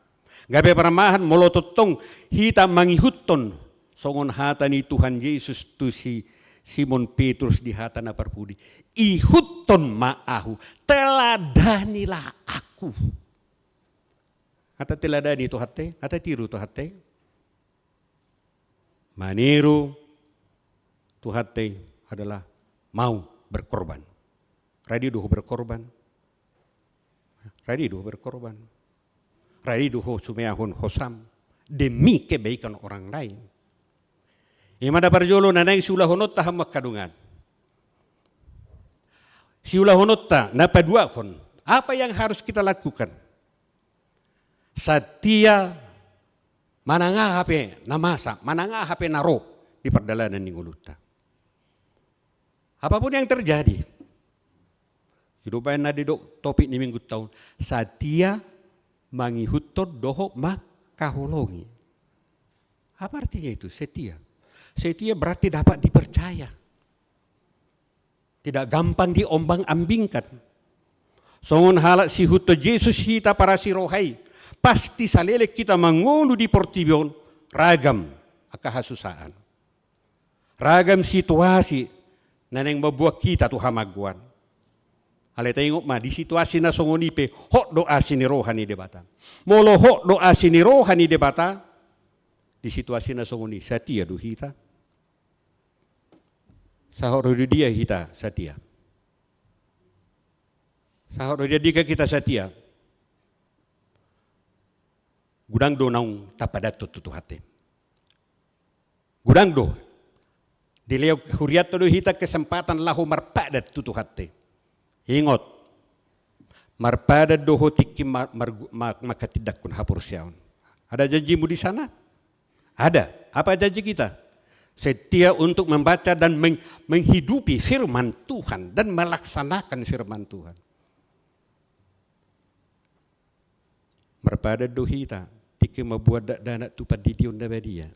Gabe parmahan molo tongtong hita mangihuthon songon hata ni Tuhan Yesus tu si Simon Petrus di hata na parpudi. Ihuthon ma ahu, teladanilah aku. Hata teladani Tuhanta, hata tiru Tuhanta. Maniru Tuhanta adalah mau berkorban. Radi do ho berkorban. Radi do ho berkorban. Radi do ho sumeahon hosam demi kebaikan orang lain. Ima na parjolo na naeng siulahononta hamu angka dongan. Siulahononta na paduahon, apa yang harus kita lakukan? Satia manang aha pe na masa, manang aha pe na ro di pardalanan ni ngolunta. Apapun yang terjadi, i do baen na didok topik ni minggunta on, satia mangihuthon dohot mangkaholongi. Apa artinya itu setia? Setia berarti dapat dipercaya. Tidak gampang diombang-ambingkan. Songon halak siihuthon Jesus hita parasi roha i, pasti saleleng hita mangolu di portibi on, ragam angka hasusaan. Ragam situasi na naeng mamboan hita tu hamagoan. Alai taingot ma, di situasi na songon i pe hot do asi ni roha ni Debata. Molo hot do asi ni roha ni Debata, di situasi na songon i satia do hita. Sahat ro di dia hita satia? Sahat ro di dia hita satia? Godang do naung tapadathon tu Tuhanta. Godang do. Dilehon hurianta do hita kesempatan laho marpadan tu Tuhanta. Ingot, marpadan do ho tingki ma-, mar-, ma-, manghatindanghon haporseaon. Ada janjimu di sana? Ada. Apa janji kita? Setia untuk membaca dan meng-, menghidupi firman Tuhan dan melaksanakan firman Tuhan. Marpadan do hita tingki mamboan dakdanak tu pandidion na badia.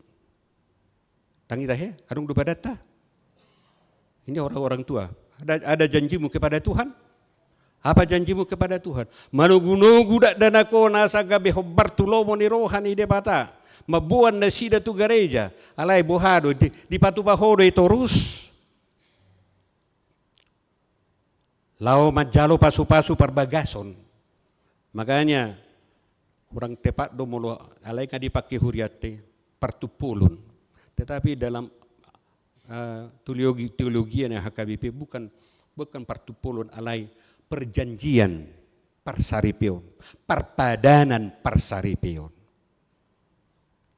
Tangihon tahe, adong do padanta? Ini orang-orang tua. Ada, ada janjimu kepada Tuhan? Apa janjimu kepada Tuhan? Manogunogu dakdanak on asa gabe hombar tu lomo ni roha ni Debata. Mamboan nasida tu gareja. Alai boha do, di-, dipatupa ho do i torus? Laho manjalo pasupasu parbagason. Makanya, kurang tepat do molo, alai nga dipake hurianta, partumpolon. Tetapi dalam, eh, teologi, teologia ni H K B P bukan, bukan partumpolon, alai perjanjian. parsaripeon, parpadanan parsaripeon.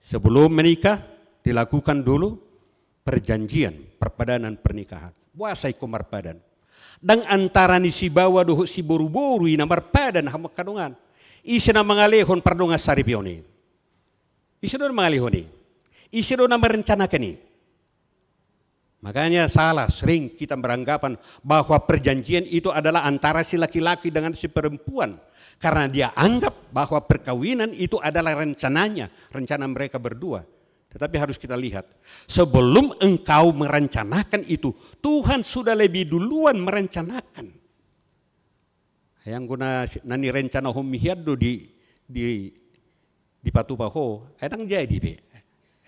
Sebelum menikah, dilakukan dulu perjanjian, perpadanan pernikahan. Boasa ingkon marpadan? Ndang antara ni sibaoa dohot siboruboru i na marpadan hamu angka dongan. Ise na mangalehon pardongan saripeon i? Ise do na mangalehon i? Ise do na merencanakan i? Makanya salah, sering kita beranggapan bahwa perjanjian itu adalah antara si laki-laki dengan si perempuan. Karena dia anggap bahwa perkawinan itu adalah rencananya, rencana mereka berdua. Tetapi harus kita lihat, sebelum engkau merencanakan itu, Tuhan sudah lebih duluan merencanakan. Ai anggo na, na nirencanahonmi hian do di, di, dipatupa ho, ai ndang jadi be.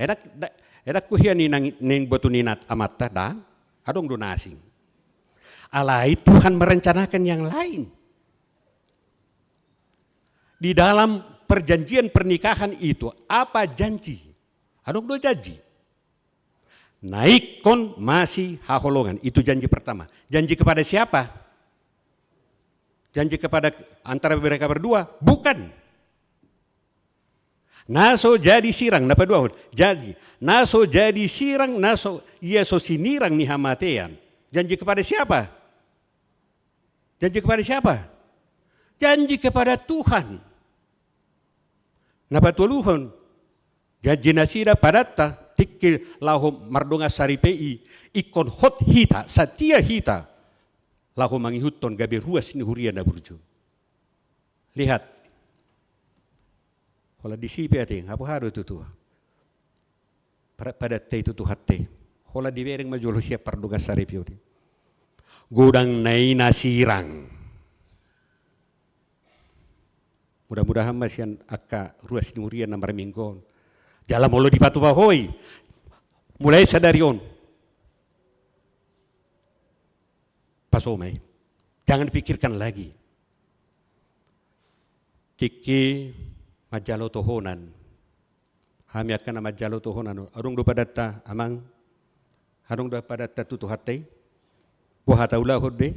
Ai ndang, ndang, ai ndang huhian i nang, naeng boto ni amanta, ndang, adong do na asing. Alai Tuhan merencanakan yang lain. Di dalam perjanjian pernikahan itu, apa janji? Adong do janji. Na ingkon masihaholongan, itu janji pertama. Janji kepada siapa? Janji kepada antara mereka berdua? Bukan. Na so jadi sirang, na paduahon. Janji. Na so jadi sirang, na so, ia so sinirang ni hamatean. Janji kepada siapa? Janji kepada siapa? Janji kepada Tuhan. Na patoluhon, janji nasida padanta, tingki laho mardongan saripe i, ingkon hot hita, satia hita, laho mangihuthon gabe ruas ni huria na burju. Lihat. Holan disi pe ate, nga boha do tutu. Padat, padat i tu Tuhanta i. Holan dibereng ma jolo sian pardongan saripeon i. Godang na i na sirang. Mudah-mudahan ma sian angka ruas ni huria na marminggu on. Jala molo dipatupa ho i. Mulai sadari on. Paso ma i. Jangan dipikirkan lagi. Tingki manjalo tohonan. Hami angka na manjalo tohonan. Adong do padanta, Amang? Adong do padanta tu Tuhanta i? Boha taulahon be?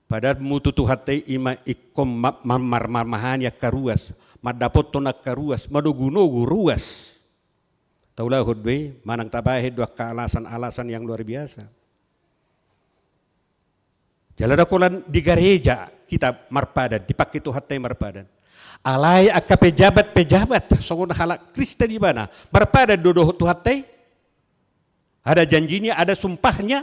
Padatmu tu Tuhanta i ima ingkon ma-, ma-, mar-, marmahani angka ruas, mandapothon angka ruas, manogunogu ruas. Taulahon do i, manang tabahen do angka alasan-alasan yang luar biasa. Jala ndang holan di gareja hita marpadan, dipangke Tuhanta i marpadan. Alai angka pejabat-pejabat, songon halak Kristen ibana, marpadan do dohot Tuhanta i. Ada janjinya, ada sumpahnya.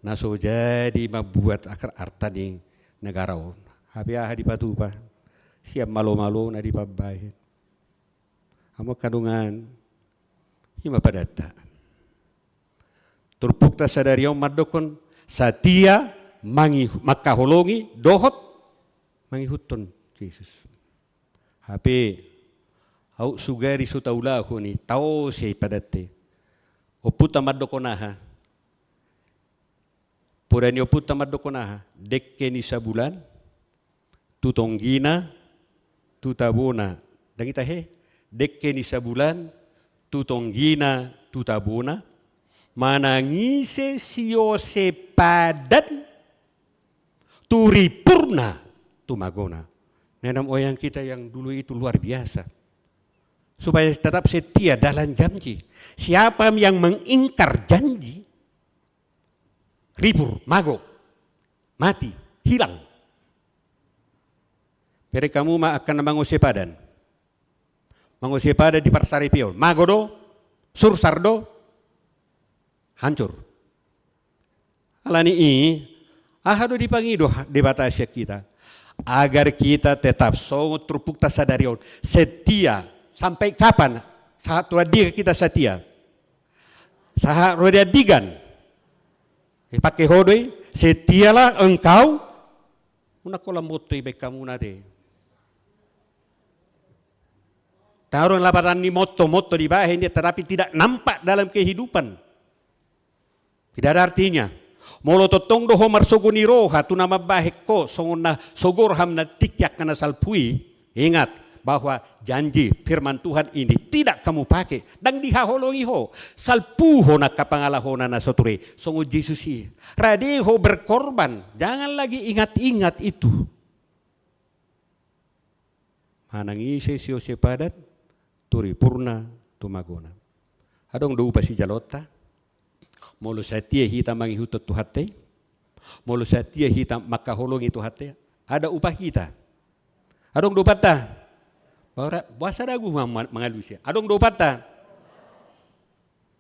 Na so jadi mambuat akar arta ni negara on. Hape aha dipatupa? Sian malo-malona dipambahen. Hamu angka dongan, ima padanta. Turpukta sadari on mandokkon satia mangi-, mangkaholongi dohot mangihuthon Jesus. Hape, aut sugari so taulahon i, taose padanta i. Ompunta mandokkon aha? Poda ni ompunta mandokkon aha? Dengke ni sabulan, tu tonggina, tu tabona. Ndang ita he? Dengke ni sabulan, tu tonggina, tu tabona. Manang ise siose padan, tu ripurna, tu magona. Nenek moyang kita yang dulu itu luar biasa. Supaya tetap setia dalam janji. Siapa yang mengingkar janji, ripur, mago, mati, hilang. Bereng hamu ma angka na mangose padan. Mangose padan di parsaripeon. Mago do, sursar do, hancur. Alani i, aha do dipangido ha-, Debata sian hita? Agar kita tetap songon turpukta sadari on. Setia. Sampai kapan? Sahat tu andigan hita setia? Sahat ro di andigan. Eh, pangke ho do i, setialah engkau. Unang holan motto i baen hamu na te. Taruh lapatan ni motto, motto dibahen dia, tetapi tidak nampak dalam kehidupan. Tidak ada artinya. Molo tongtong do ho marsogo ni roha tu na mambahen ho, songon na sogor ham na tingki angka na salpu i, ingat, bahwa janji firman Tuhan ini tidak kamu pakai, ndang dihaholongi ho, salpu ho angka pangalahona na so ture, songon Jesus i. Rade ho berkorban, jangan lagi ingat-ingat itu. Manang ise si Yosepadan, tu ripurna, tu magona. Adong do upa sijaloonta? Molo satia hita mangihuthon Tuhanta i, molo satia hita mangkaholongi Tuhanta i, ada upah hita? Adong do upahta? Boasa ragu ma-, mangalusi? Adong do upahta?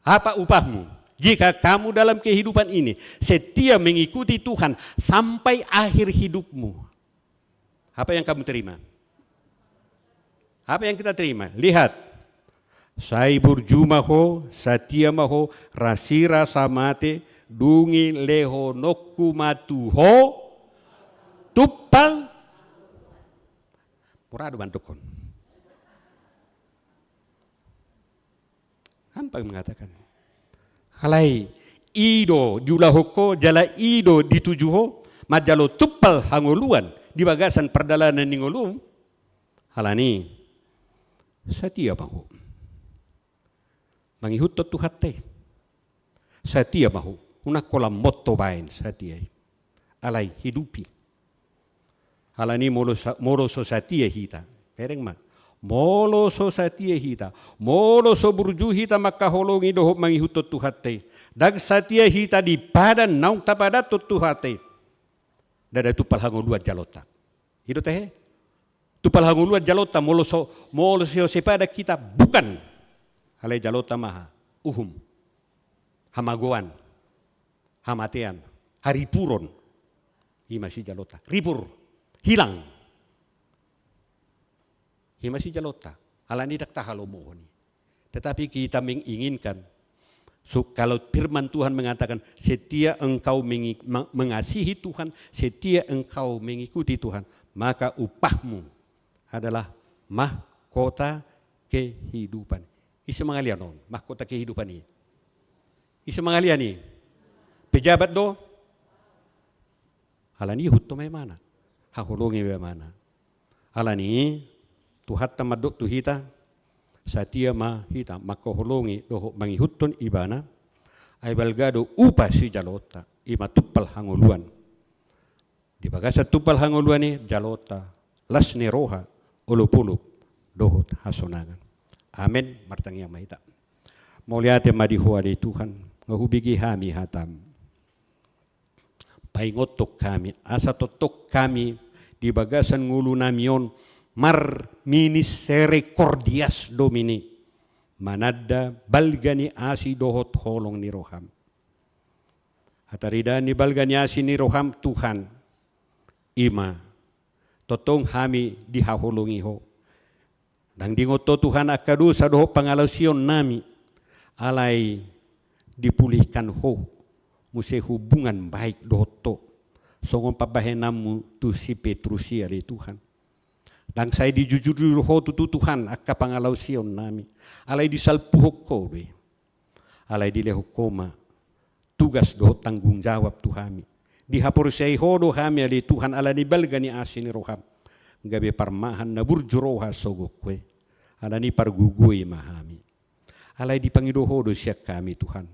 Apa upahmu? Jika kamu dalam kehidupan ini setia mengikuti Tuhan sampai akhir hidupmu, apa yang kamu terima? Apa yang kita terima? Lihat. Sai burju ma ho, satia ma ho, rasirasa mate, dung i lehononku ma tu ho tumpal. Mura do mandokkon. Gampang mengatakan. Alai, i do diulahon ho, jala i do dituju ho, manjalo tumpal hangoluan di bagasan pardalanan ni ngolum. Alani, satia ma ho. Mangihuthon Tuhanta i. Satia ma ho. Unang holan motto baen satia i. Alai hidupi. Alani molo sa-, molo so satia hita. Bereng ma. Molo so satia hita. Molo so burju hita mangkaholongi dohot mangihuthon Tuhanta i. Ndang satia hita di padan naung tapadathon Tuhanta i. Ndada tumpal hangoluan jaloonta. I do tahe? Tumpal hangoluan jaloonta, molo so, molo so sipadan hita, bukan. Alai jaloonta ma aha? Uhum. Hamagoan. Hamatean. Haripuron. I ma sijaloonta. Ripur. Hilang. I ma sijaloonta. Alani ndang tahalomohon i. Tetapi kita menginginkan, so, kalau firman Tuhan mengatakan, "Setia engkau mengi-, ma-, mengasihi Tuhan, setia engkau mengikuti Tuhan, maka upahmu adalah mahkota kehidupan." Ise mangalian on, mahkota kehidupan i? Ise mangalian i? Pejabat do? Alani i huto ma ibana. Haholongi ma ibana. Alani i, Tuhanta mandok tu hita, satia ma hita mangkaholongi dohot mangihuthon ibana, ai balga do upa sijaloonta, i ma tumpal hangoluan. Di bagasan tumpal hangoluan i jaloonta las ni roha, olopolop, dohot hasonangan. Amen. Martangiang ma hita. Mauliate ma di Ho ale Tuhan, nga hubege hami hatam. Paingothon hami, asa tongtong hami di bagasan ngolunami on marmisericordias Domini, mananda balga ni asi dohot holong ni roham. Hataridaan ni balga ni asi ni roham Tuhan, i ma tongtong hami dihaholongi Ho. Ndang diingot Ho Tuhan angka dosa dohot pangalaosionnami, alai dipulihkan Ho muse hubungan baik dohot Ho, songon pambahenanmu tu si Petrus i ale Tuhan. Ndang sai dijujur Ho tutu Tuhan angka pangalaosionnami, alai disalpuhon Ho do i. Alai dilehon Ho ma tugas dohot tanggung jawab tu hami. Dihaporseai Ho do hami ale Tuhan, alani balga ni asi ni roham, gabe parmahan na burju roha sogot Ho i. Alani i pargogoi ma hami. Alai dipangido Ho do sian hami Tuhan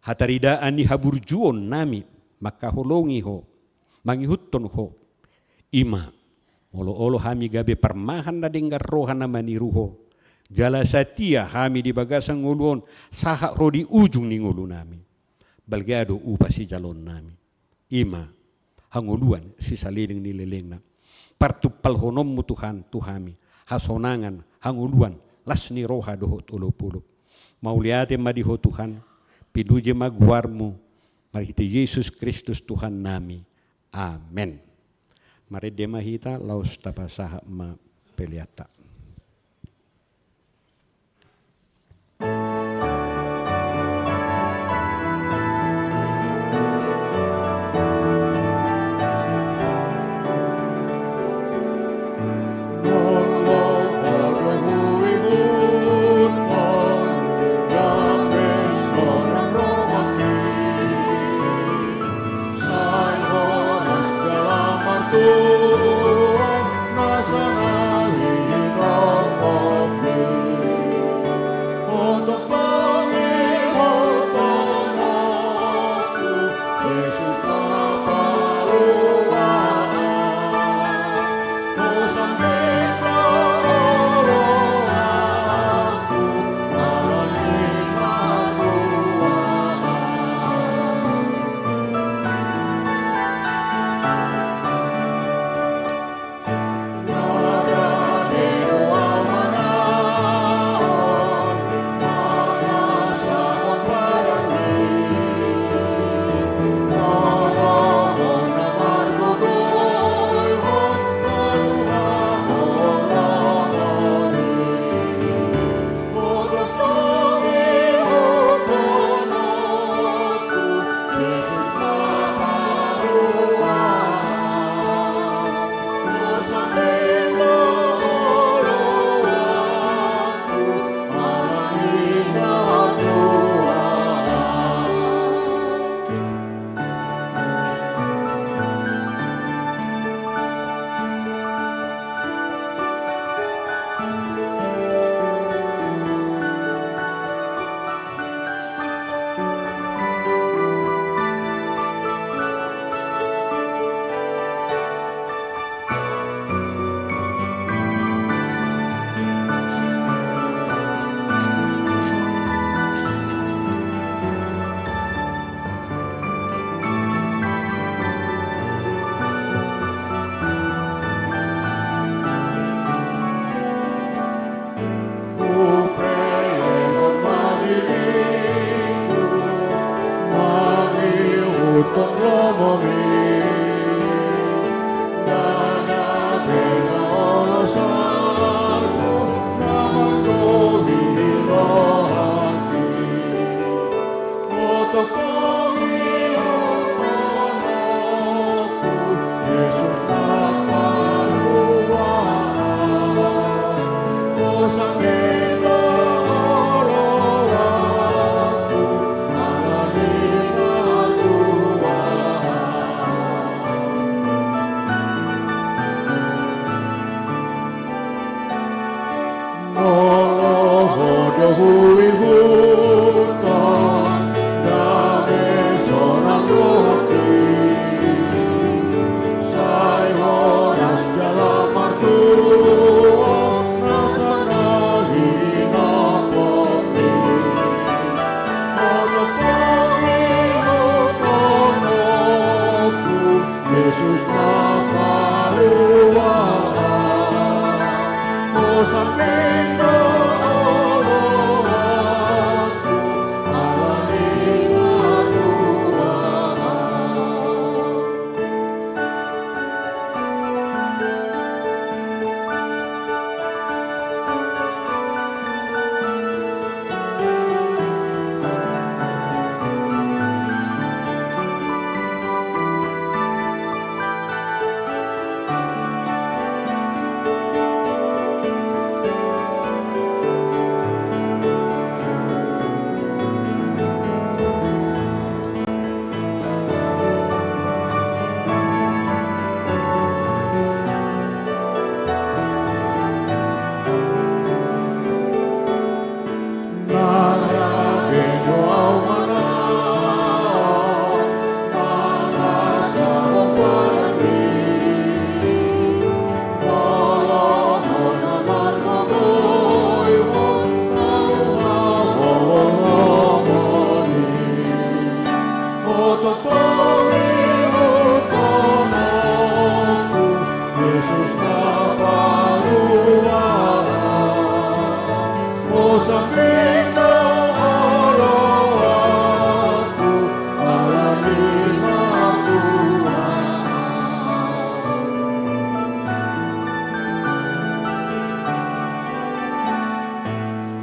hataridaan ni haburjuonnami mangkaholongi Ho, mangihuthon Ho. I ma, molo olo hami gabe parmahan na denggan roha na maniru Ho, jala satia hami di bagasan ngolu on, sahat ro di ujung ni ngolunami, balga do upa sijaloonnami. I ma, hangoluan sisaleleng ni lelengna. Partumpalhononmu Tuhan tu hami hasonangan, hangoluan, las ni roha dohot olopolop. Mauliate ma di Ho Tuhan, pinuji ma goarmu, marhite Jesus Kristus Tuhannami. Amen. Marende ma hita, laos tapasahat ma peleanta.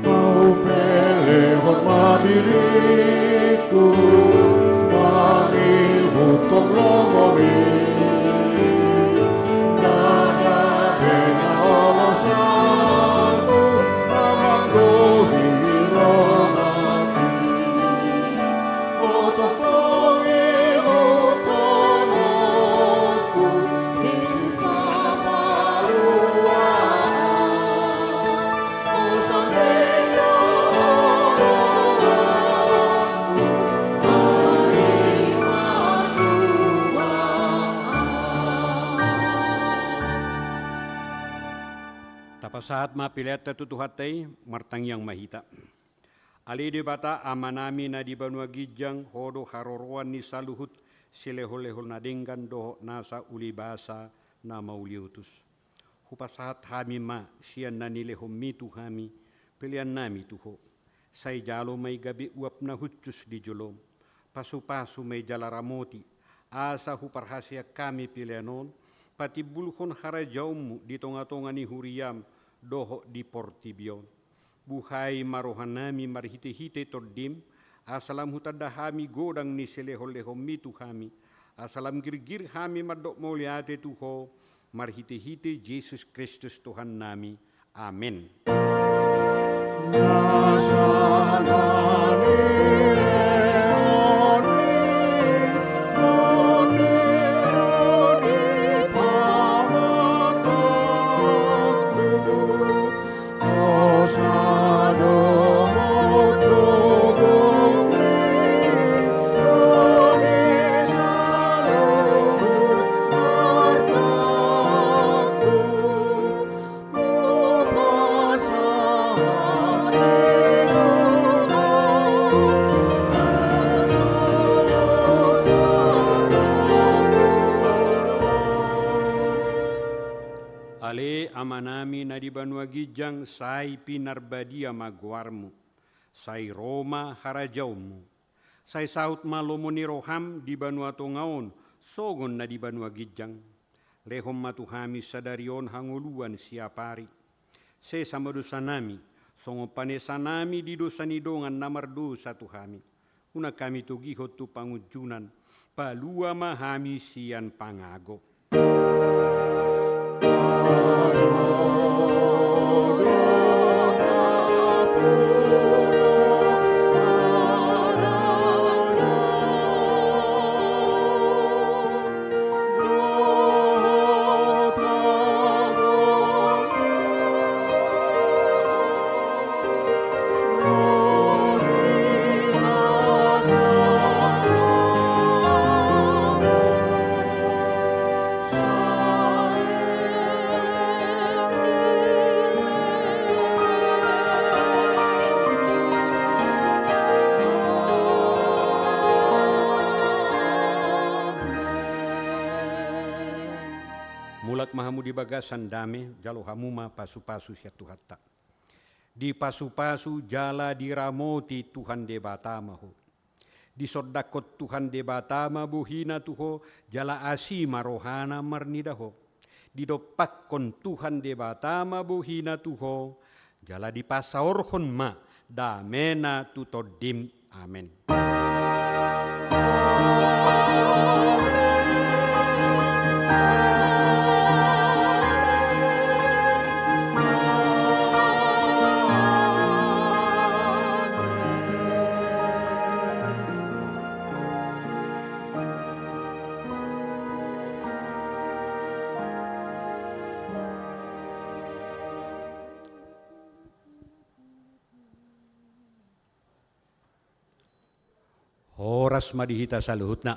Au pe lehon ma diringku, mangihuthon lomomi. Ndada be na olo salpu, na manggohi rohangki. Oto pe ihuthononku, Jesus na palua. Tapasahat ma peleanta tu Tuhanta i, martangiang ma hita. Ale Debata Amanami na di banua ginjang, Ho do haroroan ni saluhut silehonlehon na denggan dohot nasa ulibasa na mauliutus. Hupasahat hami ma sian na nilehonmi tu hami peleannami tu Ho. Sai jalo ma i gabe uap na hushus di jolom. Pasupasu ma i jala ramoti, asa huparhaseang hami pelean on patimbulhon harajaonmu di tongatonga ni huriam dohot di portibi on. Buhai ma rohanami marhitehite Tondim, asa lam hutanda hami godang ni silehonlehonmi tu hami, asa lam girgir hami mandok mauliate tu Ho, marhitehite Jesus Kristus Tuhannami. Amen. Ale Amanami na di banua ginjang, sai pinarbadia ma goarmu. Sai ro ma harajaonmu. Sai saut ma lomo ni roham di banua tonga on, songon na di banua ginjang. Lehon ma tu hami sadari on hangoluan siapari. Sesa ma dosanami, songon panesanami di dosa ni dongan na mardosa tu hami. Unang hami togihon tu pangunjunan, palua ma hami sian pangago. Mulak ma hamu di bagasan dame, jalo hamu ma pasu-pasu sian Tuhanta. Dipasupasu jala diramoti Tuhan Debata ma ho. Disondangkon Tuhan Debata ma bohina tu ho, jala asi ma rohana marnida ho. Didompakkon Tuhan Debata ma bohina tu ho, jala dipasaorhon ma damena tu tondim. Amen. Horas ma di hita saluhutna.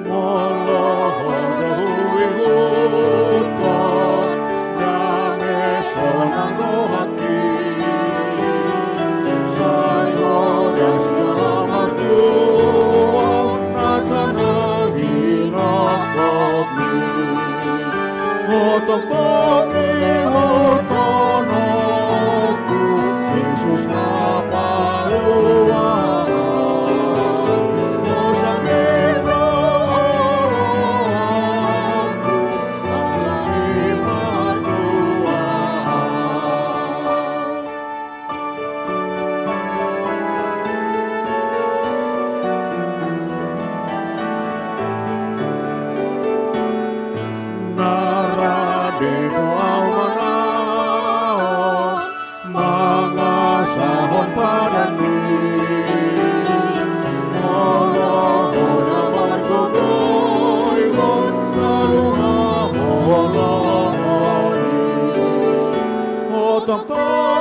Molo ho do huihuthon, dame sonang rohangki. Sai horas jala martuah nasa na hinotmi. Ho tongtong ihuthon ho tu Jesus na palua. Ho sangkep do rohangku alai martuah. Na rade do ahu manaon mangasahon padanmi. Molo ho na margogoihon haluaon holongmi. Ho tongtong